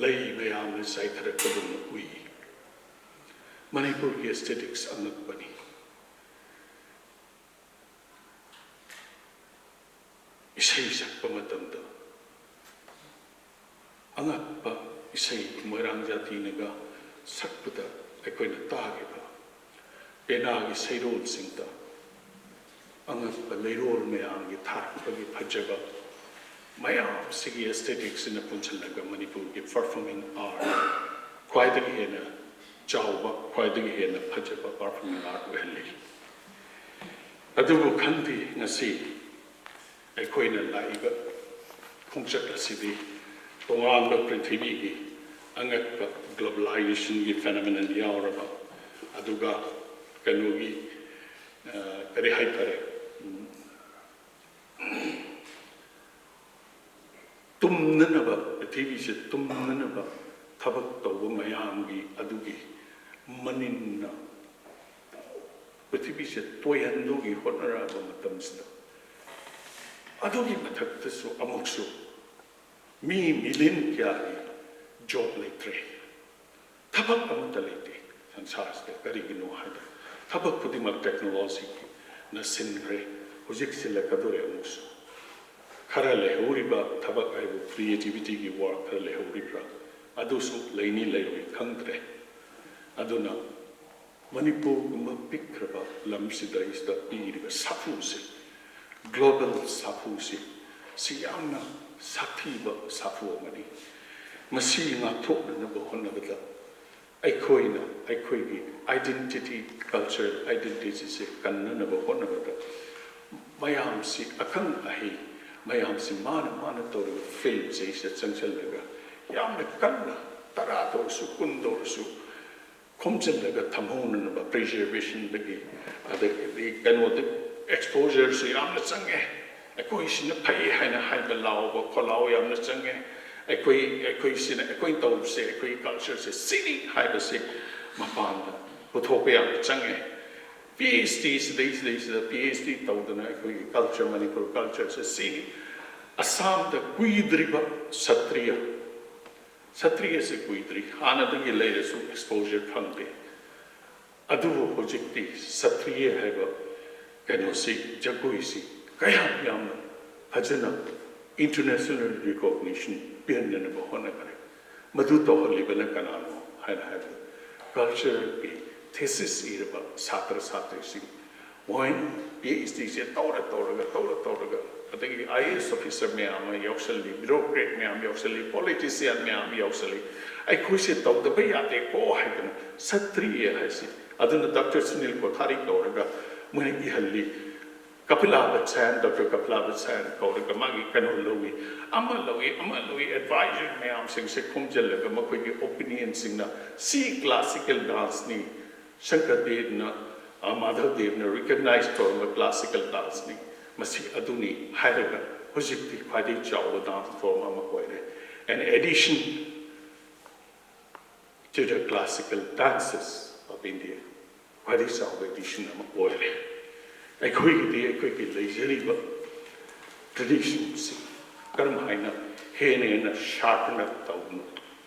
ꯂꯩ ꯃꯌꯥꯝꯅ ꯆꯥꯏꯊꯔꯛꯄꯗꯧꯅ ꯎꯏ꯫ ꯃꯅꯤꯄꯨꯔꯒꯤ ꯑꯦꯁꯊꯦꯇꯤꯛꯁ ꯑꯉꯛꯄꯅꯤ꯫ ꯏꯁꯩ ꯁꯛꯄ ꯃꯇꯝꯗ ꯑꯉꯛꯄ ꯏꯁꯩ ꯃꯣꯏꯔꯥꯡ ꯖꯥꯇꯤꯅꯒ ꯁꯛꯄꯗ ꯑꯩꯈꯣꯏꯅ ꯇꯥꯈꯤꯕ ꯄꯦꯅꯥꯒꯤ ꯁꯩꯔꯣꯜꯁꯤꯡꯗ ꯑꯉꯛꯄ ꯂꯩꯔꯣꯜ ꯃꯌꯥꯝꯒꯤ ꯊꯥꯔꯛꯄꯒꯤ ꯐꯖꯕ ꯃꯌꯥꯝꯁꯤꯒꯤ ꯑꯦꯁꯊꯦꯇꯤꯛꯁꯤꯅ ꯄꯨꯟꯁꯤꯜꯂꯒ ꯃꯅꯤꯄꯨꯔꯒꯤ ꯄꯔꯐꯣꯔꯃꯤꯡ ꯑꯥꯔꯠ ꯈ꯭ꯋꯥꯏꯗꯒꯤ ꯍꯦꯟꯅ ꯆꯥꯎꯕ, ꯈ꯭ꯋꯥꯏꯗꯒꯤ ꯍꯦꯟꯅ ꯐꯖꯕ ꯄꯔꯐꯣꯔꯃꯤꯡ ꯑꯥꯔꯠ ꯑꯣꯏꯍꯜꯂꯤ꯫ ꯑꯗꯨꯕꯨ ꯈꯪꯗꯦ, ꯉꯁꯤ ꯑꯩꯈꯣꯏꯅ ꯂꯥꯛꯏꯕ ꯈꯣꯡꯆꯠ ꯑꯁꯤꯗꯤ ꯇꯣꯉꯥꯟꯕ ꯄ꯭ꯔꯤꯊꯤꯕꯤꯒꯤ ꯑꯉꯛꯄ ꯒ꯭ꯂꯣꯕꯦꯂꯥꯏꯖꯦꯁꯟꯒꯤ ꯐꯦꯅꯣꯃꯦꯅꯟ ꯌꯥꯎꯔꯕ, ꯑꯗꯨꯒ ꯀꯩꯅꯣꯒꯤ, ꯑ, ꯀꯔꯤ ꯍꯥꯏꯇꯥꯔꯦ, ꯎꯝ, ꯇꯨꯝꯅꯅꯕ, ꯄ꯭ꯔꯤꯊꯤꯕꯤꯁꯦ ꯇꯨꯝꯅꯅꯕ ꯊꯕꯛ ꯇꯧꯕ ꯃꯌꯥꯝꯒꯤ ꯑꯗꯨꯒꯤ ꯃꯅꯤꯟꯅ ꯄ꯭ꯔꯤꯊꯤꯕꯤꯁꯦ ꯇꯣꯏꯍꯟꯗꯨꯒꯤ ꯍꯣꯠꯅꯔꯛꯑꯕ ꯃꯇꯝꯁꯤꯗ, ꯑꯗꯨꯒꯤ ꯃꯊꯛꯇꯁꯨ ꯑꯃꯨꯛꯁꯨ ꯃꯤ ꯃꯤꯂꯤꯌꯟ ꯀꯌꯥꯒꯤ ꯖꯣꯕ ꯂꯩꯇ꯭ꯔꯦ, ꯊꯕꯛ ꯑꯃꯠꯇ ꯂꯩꯇꯦ ꯁꯪꯁꯥꯔꯁꯤꯗ꯫ ꯀꯔꯤꯒꯤꯅꯣ ꯍꯥꯏꯕ, ꯊꯕꯛ ꯈꯨꯗꯤꯡꯃꯛ ꯇꯦꯛꯅꯣꯂꯣꯖꯤꯅ ꯁꯤꯟꯈ꯭ꯔꯦ꯫ ꯍꯧꯖꯤꯛ ꯁꯤꯜꯂꯛꯀꯗꯧꯔꯦ ꯑꯃꯨꯛꯁꯨ꯫ ꯈꯔ ꯂꯩꯍꯧꯔꯤꯕ ꯊꯕꯛ ꯍꯥꯏꯕꯨ ꯀ꯭ꯔꯤꯌꯦꯇꯤꯚꯤꯇꯤꯒꯤ ꯋꯥꯔꯛ ꯈꯔ ꯂꯩꯍꯧꯔꯤꯕ꯭ꯔꯥ, ꯑꯗꯨꯁꯨ ꯂꯩꯅꯤ ꯂꯩꯔꯣꯏ ꯈꯪꯗ꯭ꯔꯦ꯫ ꯑꯗꯨꯅ ꯃꯅꯤꯄꯨꯔꯒꯨꯝꯕ ꯄꯤꯛꯈ꯭ꯔꯕ ꯂꯝꯁꯤꯗꯩꯁꯤꯗ ꯄꯤꯔꯤꯕ ꯁꯥꯐꯨꯁꯦ, ꯒ꯭ꯂꯣꯕꯦꯜ ꯁꯥꯐꯨꯁꯦ, ꯁꯤ ꯌꯥꯝꯅ ꯁꯥꯊꯤꯕ ꯁꯥꯐꯨ ꯑꯃꯅꯤ꯫ ꯃꯁꯤ ꯉꯥꯛꯊꯣꯛꯅꯅꯕ ꯍꯣꯠꯅꯕꯗ ꯑꯩꯈꯣꯏꯅ ꯑꯩꯈꯣꯏꯒꯤ ꯑꯥꯏꯗꯦꯟꯇꯤꯇꯤ, ꯀꯜꯆꯔꯦꯜ ꯑꯥꯏꯗꯦꯟꯇꯤꯇꯤꯁꯦ ꯀꯟꯅꯅꯕ ꯍꯣꯠꯅꯕꯗ ꯃꯌꯥꯝꯁꯤ, ꯑꯈꯪ ꯑꯍꯩ ꯃꯌꯥꯝꯁꯤ ꯃꯥꯅ ꯃꯥꯅ ꯇꯧꯔꯤꯕ ꯐꯤꯜꯁꯤꯗꯩꯁꯤꯗ ꯆꯪꯁꯤꯜꯂꯒ ꯌꯥꯝꯅ ꯀꯟꯅ ꯇꯔꯥꯗ ꯑꯣꯏꯔꯁꯨ, ꯀꯨꯟꯗ ꯑꯣꯏꯔꯁꯨ ꯈꯣꯝꯖꯤꯜꯂꯒ ꯊꯝꯍꯧꯅꯅꯕ ꯄ꯭ꯔꯤꯖꯔꯕꯦꯁꯟꯗꯒꯤ, ꯑꯗꯒꯤꯗꯤ ꯀꯩꯅꯣꯗ ꯑꯦꯛꯁꯄꯣꯖꯔꯁꯨ ꯌꯥꯝꯅ ꯆꯪꯉꯦ꯫ ꯑꯩꯈꯣꯏꯁꯤꯅ ꯐꯩ ꯍꯥꯏꯅ ꯍꯥꯏꯕ ꯂꯥꯎꯕ ꯈꯣꯜꯂꯥꯎ ꯌꯥꯝꯅ ꯆꯪꯉꯦ꯫ ꯑꯩꯈꯣꯏ, ꯑꯩꯈꯣꯏꯁꯤꯅ, ꯑꯩꯈꯣꯏꯅ ꯇꯧꯕꯁꯦ, ꯑꯩꯈꯣꯏꯒꯤ ꯀꯜꯆꯔꯁꯦ ꯁꯤꯅꯤ ꯍꯥꯏꯕꯁꯦ ꯃꯄꯥꯟꯗ ꯄꯨꯊꯣꯛꯄ ꯌꯥꯝꯅ ꯆꯪꯉꯦ꯫ ꯄꯤ ꯑꯩꯆ ꯗꯤ ꯁꯤꯗꯩ ꯁꯤꯗꯩꯁꯤꯗ ꯄꯤ ꯑꯩꯆ ꯗꯤ ꯇꯧꯗꯅ ꯑꯩꯈꯣꯏꯒꯤ ꯀꯜꯆꯔ, ꯃꯅꯤꯄꯨꯔ ꯀꯜꯆꯔꯁꯦ ꯁꯤꯅꯤ꯫ ꯑꯁꯥꯝꯗ ꯀꯨꯏꯗ꯭ꯔꯤꯕ ꯁꯇ꯭ꯔꯤꯌ, ꯁꯇ꯭ꯔꯤꯌꯁꯦ ꯀꯨꯏꯗ꯭ꯔꯤ, ꯍꯥꯟꯅꯗꯒꯤ ꯂꯩꯔꯁꯨ ꯑꯦꯛꯁꯄꯣꯖꯔ ꯐꯪꯗꯦ꯫ ꯑꯗꯨꯕꯨ ꯍꯧꯖꯤꯛꯇꯤ ꯁꯇ꯭ꯔꯤꯌ ꯍꯥꯏꯕ ꯀꯩꯅꯣꯁꯤ, ꯖꯒꯣꯏꯁꯤ ꯀꯌꯥꯝ ꯌꯥꯝꯅ ꯐꯖꯅ ꯏꯟꯇꯔꯅꯦꯁꯅꯦꯜ ꯔꯤꯀꯣꯛꯅꯤꯁꯟ ꯄꯤꯍꯟꯅꯅꯕ ꯍꯣꯠꯅꯈꯔꯦ꯫ ꯃꯗꯨ ꯇꯧꯍꯜꯂꯤꯕꯅ ꯀꯅꯥꯅꯣ ꯍꯥꯏꯅ ꯍꯥꯏꯕꯗ, ꯀꯜꯆꯔꯒꯤ ꯊꯦꯁꯤꯁ ꯏꯔꯕ ꯁꯥꯇ꯭ꯔ ꯁꯥꯇ꯭ꯔꯤꯁꯤꯡ, ꯃꯣꯏꯅ ꯄꯤ ꯑꯩꯆ ꯗꯤꯁꯦ ꯇꯧꯔ ꯇꯧꯔꯒ, ꯇꯧꯔ ꯇꯧꯔꯒ, ꯑꯗꯒꯤ ꯑꯥꯏ ꯑꯦ ꯑꯦꯁ ꯑꯣꯐꯤꯁꯔ ꯃꯌꯥꯝ ꯑꯃ ꯌꯥꯎꯁꯜꯂꯤ, ꯕ꯭ꯌꯨꯔꯣꯀ꯭ꯔꯦꯠ ꯃꯌꯥꯝ ꯌꯥꯎꯁꯜꯂꯤ, ꯄꯣꯂꯤꯇꯤꯁꯤꯌꯥꯟ ꯃꯌꯥꯝ ꯌꯥꯎꯁꯜꯂꯤ꯫ ꯑꯩꯈꯣꯏꯁꯦ ꯇꯧꯗꯕ ꯌꯥꯗꯦꯀꯣ ꯍꯥꯏꯗꯅ ꯁꯇ꯭ꯔꯤꯌ ꯍꯥꯏꯁꯤ, ꯑꯗꯨꯅ ꯗꯥꯛꯇꯔ ꯁꯨꯅꯤꯜ ꯀꯣꯊꯥꯔꯤ ꯀꯧꯔꯒ ꯃꯣꯏꯅ ꯏꯍꯜꯂꯤ꯫ ꯀꯄꯤꯂꯥ ꯕꯠꯁꯥꯌꯟ, ꯗꯥꯛꯇꯔ ꯀꯄꯤꯂꯥ ꯕꯠꯁꯥꯌꯟ ꯀꯧꯔꯒ ꯃꯥꯒꯤ ꯀꯩꯅꯣ ꯂꯧꯏ, ꯑꯃ ꯂꯧꯏ, ꯑꯃ ꯂꯧꯏ, ꯑꯦꯗꯚꯥꯏꯖꯔ ꯃꯌꯥꯝꯁꯤꯡꯁꯦ ꯈꯣꯝꯖꯤꯜꯂꯒ ꯃꯈꯣꯏꯒꯤ ꯑꯣꯄꯤꯅꯤꯌꯟꯁꯤꯡꯅ ꯁꯤ ꯀ꯭ꯂꯥꯁꯤꯀꯦꯜ ꯗꯥꯟꯁꯅꯤ, ꯁꯪꯀꯔꯗꯦꯕꯅ, ꯑ, ꯃꯥꯙꯕꯗꯦꯕꯅ ꯔꯤꯀꯛꯅꯥꯏꯖ ꯇꯧꯔꯝꯕ ꯀ꯭ꯂꯥꯁꯤꯀꯦꯜ ꯗꯥꯟꯁꯅꯤ, ꯃꯁꯤ ꯑꯗꯨꯅꯤ ꯍꯥꯏꯔꯒ ꯍꯧꯖꯤꯛꯇꯤ ꯈ꯭ꯋꯥꯏꯗꯒꯤ ꯆꯥꯎꯕ ꯗꯥꯟꯁ ꯐꯣꯔꯝ ꯑꯃ ꯑꯣꯏꯔꯦ꯫ An addition to the classical dances of India, ꯈ꯭ꯋꯥꯏꯗꯒꯤ ꯆꯥꯎꯕ ꯑꯦꯗꯤꯁꯟ ꯑꯃ ꯑꯣꯏꯔꯦ꯫ ꯑꯩꯈꯣꯏꯒꯤꯗꯤ ꯑꯩꯈꯣꯏꯒꯤ ꯂꯩꯖꯔꯤꯕ ꯇ꯭ꯔꯦꯗꯤꯁꯟꯁꯤ ꯀꯔꯝ ꯍꯥꯏꯅ ꯍꯦꯟꯅ ꯍꯦꯟꯅ ꯁꯥꯔꯄꯟ ꯑꯞ ꯇꯧꯗꯨꯅ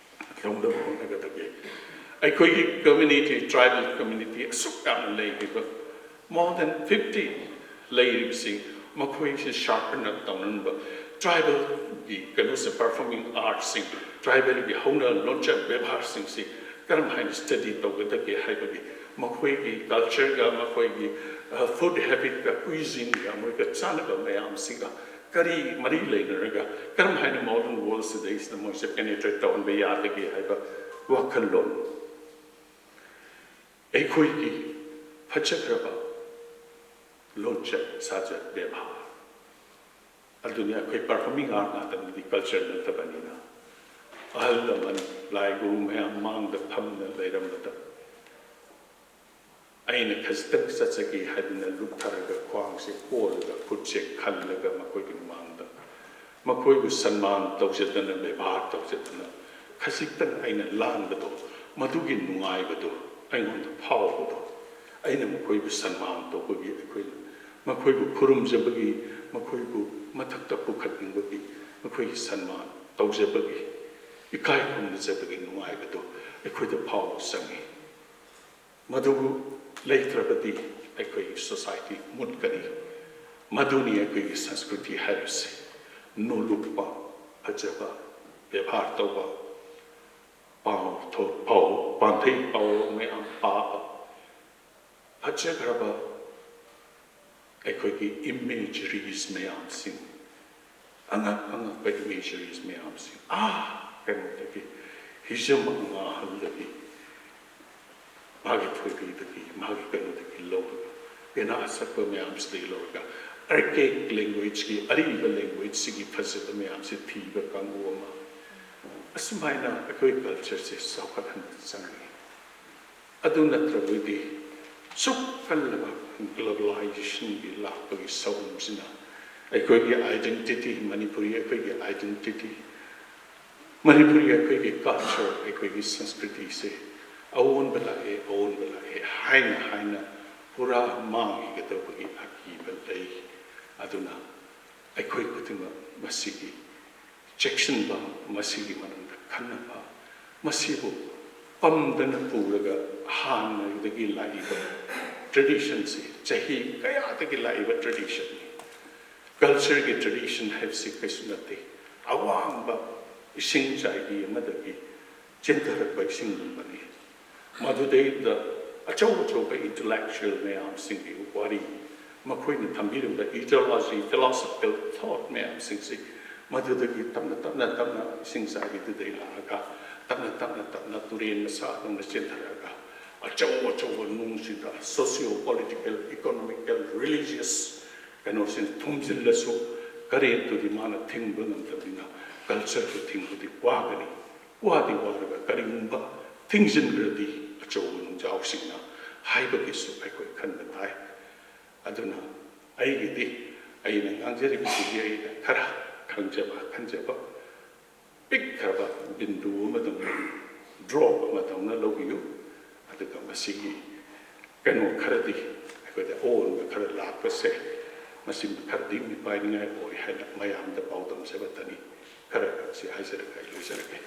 ꯇꯧꯅꯕ ꯍꯣꯠꯅꯒꯗꯒꯦ? ꯑꯩꯈꯣꯏꯒꯤ ꯀꯝꯃ꯭ꯌꯨꯅꯤꯇꯤ, ꯇ꯭ꯔꯥꯏꯕꯦꯜ ꯀꯝꯃ꯭ꯌꯨꯅꯤꯇꯤ ꯑꯁꯨꯛ ꯌꯥꯝꯅ ꯂꯩꯔꯤꯕ, more than fifty ꯂꯩꯔꯤꯕꯁꯤ, ꯃꯈꯣꯏꯁꯤ ꯁꯥꯔꯄꯟ ꯑꯞ ꯇꯧꯅꯅꯕ, ꯇ꯭ꯔꯥꯏꯕꯦꯜꯒꯤ ꯀꯩꯅꯣꯁꯦ, ꯄꯔꯐꯣꯔꯃꯤꯡ ꯑꯥꯔꯠꯁꯤꯡ, ꯇ꯭ꯔꯥꯏꯕꯦꯜꯒꯤ ꯍꯧꯅ ꯂꯣꯟꯆꯠ ꯕꯦꯕꯥꯔꯁꯤꯡꯁꯤ ꯀꯔꯝ ꯍꯥꯏꯅ ꯁ꯭ꯇꯗꯤ ꯇꯧꯒꯗꯒꯦ ꯍꯥꯏꯕꯒꯤ, ꯃꯈꯣꯏꯒꯤ ꯀꯜꯆꯔꯒ, ꯃꯈꯣꯏꯒꯤ, ꯑ, ꯐꯨꯗ ꯍꯦꯕꯤꯠꯀ, ꯀ꯭ꯌꯨꯏꯖꯤꯟꯒ, ꯃꯣꯏꯒ ꯆꯥꯟꯅꯕ ꯃꯌꯥꯝꯁꯤꯒ ꯀꯔꯤ ꯃꯔꯤ ꯂꯩꯅꯔꯒ ꯀꯔꯝ ꯍꯥꯏꯅ ꯃꯣꯗꯔꯟ ꯋꯥꯔꯜꯁꯤꯗꯩꯁꯤꯗ ꯃꯣꯏꯁꯦ ꯄꯦꯅꯦꯇ꯭ꯔꯦꯠ ꯇꯧꯍꯟꯕ ꯌꯥꯒꯗꯒꯦ ꯍꯥꯏꯕ ꯋꯥꯈꯜꯂꯣꯟ꯫ ꯑꯩꯈꯣꯏꯒꯤ ꯐꯖꯈ꯭ꯔꯕ ꯂꯣꯟꯆꯠ ꯁꯥꯖꯠ ꯕꯦꯕꯥꯔ ꯑꯗꯨꯅꯤ꯫ ꯑꯩꯈꯣꯏ ꯄꯔꯐꯣꯔꯃꯤꯡ ꯑꯥꯔꯠ ꯉꯥꯛꯇꯅꯗꯤ ꯀꯜꯆꯔ ꯅꯠꯇꯕꯅꯤꯅ, ꯑꯍꯜ ꯂꯃꯟ, ꯂꯥꯏ ꯒꯨꯔꯨ ꯃꯌꯥꯝ ꯃꯥꯡꯗ ꯐꯝꯅ ꯂꯩꯔꯝꯕꯗ, ꯑꯩꯅ ꯈꯖꯤꯛꯇꯪ ꯆꯠꯆꯒꯦ ꯍꯥꯏꯗꯨꯅ ꯂꯨꯞꯊꯔꯒ, ꯈ꯭ꯋꯥꯡꯁꯦ ꯀꯣꯜꯂꯒ, ꯈꯨꯠꯁꯦ ꯈꯜꯂꯒ ꯃꯈꯣꯏꯒꯤ ꯃꯃꯥꯡꯗ ꯃꯈꯣꯏꯕꯨ ꯁꯟꯃꯥꯟ ꯇꯧꯖꯗꯅ, ꯕꯦꯕꯥꯔ ꯇꯧꯖꯗꯅ, ꯈꯖꯤꯛꯇꯪ ꯑꯩꯅ ꯂꯥꯟꯕꯗꯣ, ꯃꯗꯨꯒꯤ ꯅꯨꯡꯉꯥꯏꯕꯗꯣ ꯑꯩꯉꯣꯟꯗ ꯐꯥꯎꯕꯗꯣ, ꯑꯩꯅ ꯃꯈꯣꯏꯕꯨ ꯁꯟꯃꯥꯟ ꯇꯧꯕꯒꯤ, ꯑꯩꯈꯣꯏꯅ ꯃꯈꯣꯏꯕꯨ ꯈꯨꯔꯨꯝꯖꯕꯒꯤ, ꯃꯈꯣꯏꯕꯨ ꯃꯊꯛꯇ ꯄꯨꯈꯠꯅꯤꯡꯕꯒꯤ, ꯃꯈꯣꯏꯒꯤ ꯁꯟꯃꯥꯟ ꯇꯧꯖꯕꯒꯤ, ꯏꯀꯥꯏ ꯈꯨꯝꯅꯖꯕꯒꯤ ꯅꯨꯡꯉꯥꯏꯕꯗꯨ ꯑꯩꯈꯣꯏꯗ ꯐꯥꯎꯕ ꯆꯪꯏ꯫ ꯃꯗꯨꯕꯨ ꯂꯩꯇ꯭ꯔꯕꯗꯤ ꯑꯩꯈꯣꯏꯒꯤ ꯁꯣꯁꯥꯏꯇꯤ ꯃꯨꯠꯀꯅꯤ꯫ ꯃꯗꯨꯅꯤ ꯑꯩꯈꯣꯏꯒꯤ ꯁꯪꯁꯀ꯭ꯔꯤꯇꯤ ꯍꯥꯏꯕꯁꯤ꯫ ꯅꯣꯂꯨꯛꯄ, ꯐꯖꯕ, ꯕꯦꯕꯥꯔ ꯇꯧꯕ, ꯄꯥꯎ ꯊꯣꯛ-, ꯄꯥꯎ, ꯄꯥꯟꯊꯩ ꯄꯥꯎꯔꯧ ꯃꯌꯥꯝ ꯄꯥꯕ, ꯐꯖꯈ꯭ꯔꯕ ꯑꯩꯈꯣꯏꯒꯤ ꯏꯃꯦꯖꯔꯤꯁ ꯃꯌꯥꯝꯁꯤꯡ, ꯑꯉꯛ ꯑꯉꯛꯄ ꯏꯃꯦꯖꯔꯤꯁ ꯃꯌꯥꯝꯁꯤꯡ, ꯑꯥ, ꯀꯩꯅꯣꯗꯒꯤ, ꯍꯤꯖꯝ ꯑꯉꯥꯍꯜꯗꯒꯤ, ꯃꯥꯒꯤ ꯊꯣꯏꯕꯤꯗꯒꯤ, ꯃꯥꯒꯤ ꯀꯩꯅꯣꯗꯒꯤ ꯂꯧꯔꯒ, ꯄꯦꯅꯥ ꯁꯛꯄ ꯃꯌꯥꯝꯁꯤꯗꯒꯤ ꯂꯧꯔꯒ, ꯑꯥꯔꯀꯦꯛ ꯂꯦꯡꯒ꯭ꯋꯦꯖꯀꯤ, ꯑꯔꯤꯕ ꯂꯦꯡꯒ꯭ꯋꯦꯖꯁꯤꯒꯤ ꯐꯖꯕ ꯃꯌꯥꯝꯁꯤ ꯊꯤꯕ ꯀꯥꯡꯕꯨ ꯑꯃ, ꯑꯁꯨꯃꯥꯏꯅ ꯑꯩꯈꯣꯏ ꯀꯜꯆꯔꯁꯦ ꯆꯥꯎꯈꯠꯍꯟꯕ ꯆꯪꯉꯤ꯫ ꯑꯗꯨ ꯅꯠꯇ꯭ꯔꯕꯗꯤ ꯁꯨꯛ ꯀꯜꯂꯕ ꯒ꯭ꯂꯣꯕꯦꯂꯥꯏꯖꯦꯁꯟꯒꯤ ꯂꯥꯛꯄꯒꯤ ꯁꯑꯣꯡꯁꯤꯅ ꯑꯩꯈꯣꯏꯒꯤ ꯑꯥꯏꯗꯦꯟꯇꯤꯇꯤ, ꯃꯅꯤꯄꯨꯔꯤ ꯑꯩꯈꯣꯏꯒꯤ ꯑꯥꯏꯗꯦꯟꯇꯤꯇꯤ, ꯃꯅꯤꯄꯨꯔꯤ ꯑꯩꯈꯣꯏꯒꯤ ꯀꯜꯆꯔ, ꯑꯩꯈꯣꯏꯒꯤ ꯁꯪꯁꯀ꯭ꯔꯤꯇꯤꯁꯦ ꯑꯑꯣꯟꯕ ꯂꯥꯛꯑꯦ, ꯑꯑꯣꯟꯕ ꯂꯥꯛꯑꯦ ꯍꯥꯏꯅ ꯍꯥꯏꯅ ꯄꯨꯔꯥ ꯃꯥꯡꯈꯤꯒꯗꯧꯕꯒꯤ ꯑꯀꯤꯕ ꯂꯩ꯫ ꯑꯗꯨꯅ ꯑꯩꯈꯣꯏ ꯈꯨꯗꯤꯡꯃꯛ ꯃꯁꯤꯒꯤ ꯆꯦꯛꯁꯤꯟꯕ, ꯃꯁꯤꯒꯤ ꯃꯔꯝꯗ ꯈꯟꯅꯕ, ꯃꯁꯤꯕꯨ ꯄꯝꯗꯅ ꯄꯨꯔꯒ ꯍꯥꯟꯅꯗꯒꯤ ꯂꯥꯛꯏꯕ ꯇ꯭ꯔꯦꯗꯤꯁꯟꯁꯤ, ꯆꯍꯤ ꯀꯌꯥꯗꯒꯤ ꯂꯥꯛꯏꯕ ꯇ꯭ꯔꯦꯗꯤꯁꯟꯅꯤ꯫ ꯀꯜꯆꯔꯒꯤ ꯇ꯭ꯔꯦꯗꯤꯁꯟ ꯍꯥꯏꯕꯁꯤ ꯀꯩꯁꯨ ꯅꯠꯇꯦ, ꯑꯋꯥꯡꯕ ꯏꯁꯤꯡ ꯆꯥꯏꯕꯤ ꯑꯃꯗꯒꯤ ꯆꯦꯟꯊꯔꯛꯄ ꯏꯁꯤꯡꯒꯨꯝꯕꯅꯤ꯫ ꯃꯗꯨꯗꯩꯗ ꯑꯆꯧ ꯑꯆꯧꯕ ꯏꯟꯇꯂꯦꯛꯆꯨꯋꯦꯜ ꯃꯌꯥꯝꯁꯤꯡꯒꯤ ꯋꯥꯔꯤ, ꯃꯈꯣꯏꯅ ꯊꯝꯕꯤꯔꯝꯕ ꯏꯗꯤꯑꯣꯂꯣꯖꯤ, ꯐꯤꯂꯣꯁꯣꯐꯤꯀꯦꯜ ꯊꯣꯠ ꯃꯌꯥꯝꯁꯤꯡꯁꯤ ꯃꯗꯨꯗꯒꯤ ꯇꯞꯅ ꯇꯞꯅ ꯇꯞꯅ ꯏꯁꯤꯡ ꯆꯥꯏꯕꯤꯗꯨꯗꯩ ꯂꯥꯛꯑꯒ, ꯇꯞꯅ ꯇꯞꯅ ꯇꯞꯅ ꯇꯨꯔꯦꯟ ꯃꯆꯥꯗꯧꯅ ꯆꯦꯟꯊꯔꯛꯑꯒ, ꯑꯆꯧ ꯑꯆꯧꯕ ꯅꯨꯡꯁꯤꯗ ꯁꯣꯁꯤꯌꯣ ꯄꯣꯂꯤꯇꯤꯀꯦꯜ, ꯏꯀꯣꯅꯣꯃꯤꯀꯦꯜ, ꯔꯤꯂꯤꯖꯤꯌꯁ ꯀꯩꯅꯣꯁꯤꯡ ꯊꯨꯝꯖꯤꯜꯂꯁꯨ, ꯀꯔꯦꯟꯗꯨꯗꯤ ꯃꯥꯅ ꯊꯤꯡꯕ ꯉꯝꯗꯕꯅꯤꯅ ꯀꯜꯆꯔꯗꯨ ꯊꯤꯡꯕꯗꯤ ꯋꯥꯒꯅꯤ꯫ ꯋꯥꯗꯤ ꯋꯥꯔꯒ ꯀꯔꯤꯒꯨꯝꯕ ꯊꯤꯡꯖꯤꯟꯈ꯭ꯔꯗꯤ ꯑꯆꯧꯕ ꯅꯨꯡꯖꯥꯎꯁꯤꯡꯅ ꯍꯥꯏꯕꯒꯤꯁꯨ ꯑꯩꯈꯣꯏ ꯈꯟꯕ ꯇꯥꯏ꯫ ꯑꯗꯨꯅ ꯑꯩꯒꯤꯗꯤ, ꯑꯩꯅ ꯉꯥꯡꯖꯔꯤꯕꯁꯤꯗꯤ ꯑꯩꯅ ꯈꯔ ꯈꯪꯖꯕ, ꯈꯟꯖꯕ, ꯄꯤꯛꯈ꯭ꯔꯕ ꯕꯤꯟꯗꯨ ꯑꯃꯗꯧꯅ, ꯗ꯭ꯔꯣꯞ ꯑꯃꯗꯧꯅ ꯂꯧꯕꯤꯌꯨ꯫ ꯑꯗꯨꯒ ꯃꯁꯤꯒꯤ ꯀꯩꯅꯣ ꯈꯔꯗꯤ ꯑꯩꯈꯣꯏꯗ ꯑꯑꯣꯟꯕ ꯈꯔ ꯂꯥꯛꯄꯁꯦ ꯃꯁꯤ ꯈꯔꯗꯤ ꯃꯤꯄꯥꯏꯅꯤꯡꯉꯥꯏ ꯑꯣꯏ ꯍꯥꯏꯅ ꯃꯌꯥꯝꯗ ꯄꯥꯎꯗꯝꯖꯕꯇꯅꯤ꯫ ꯈꯔ ꯈꯛꯁꯤ ꯍꯥꯏꯖꯔꯒ ꯑꯩ ꯂꯣꯏꯖꯔꯒꯦ꯫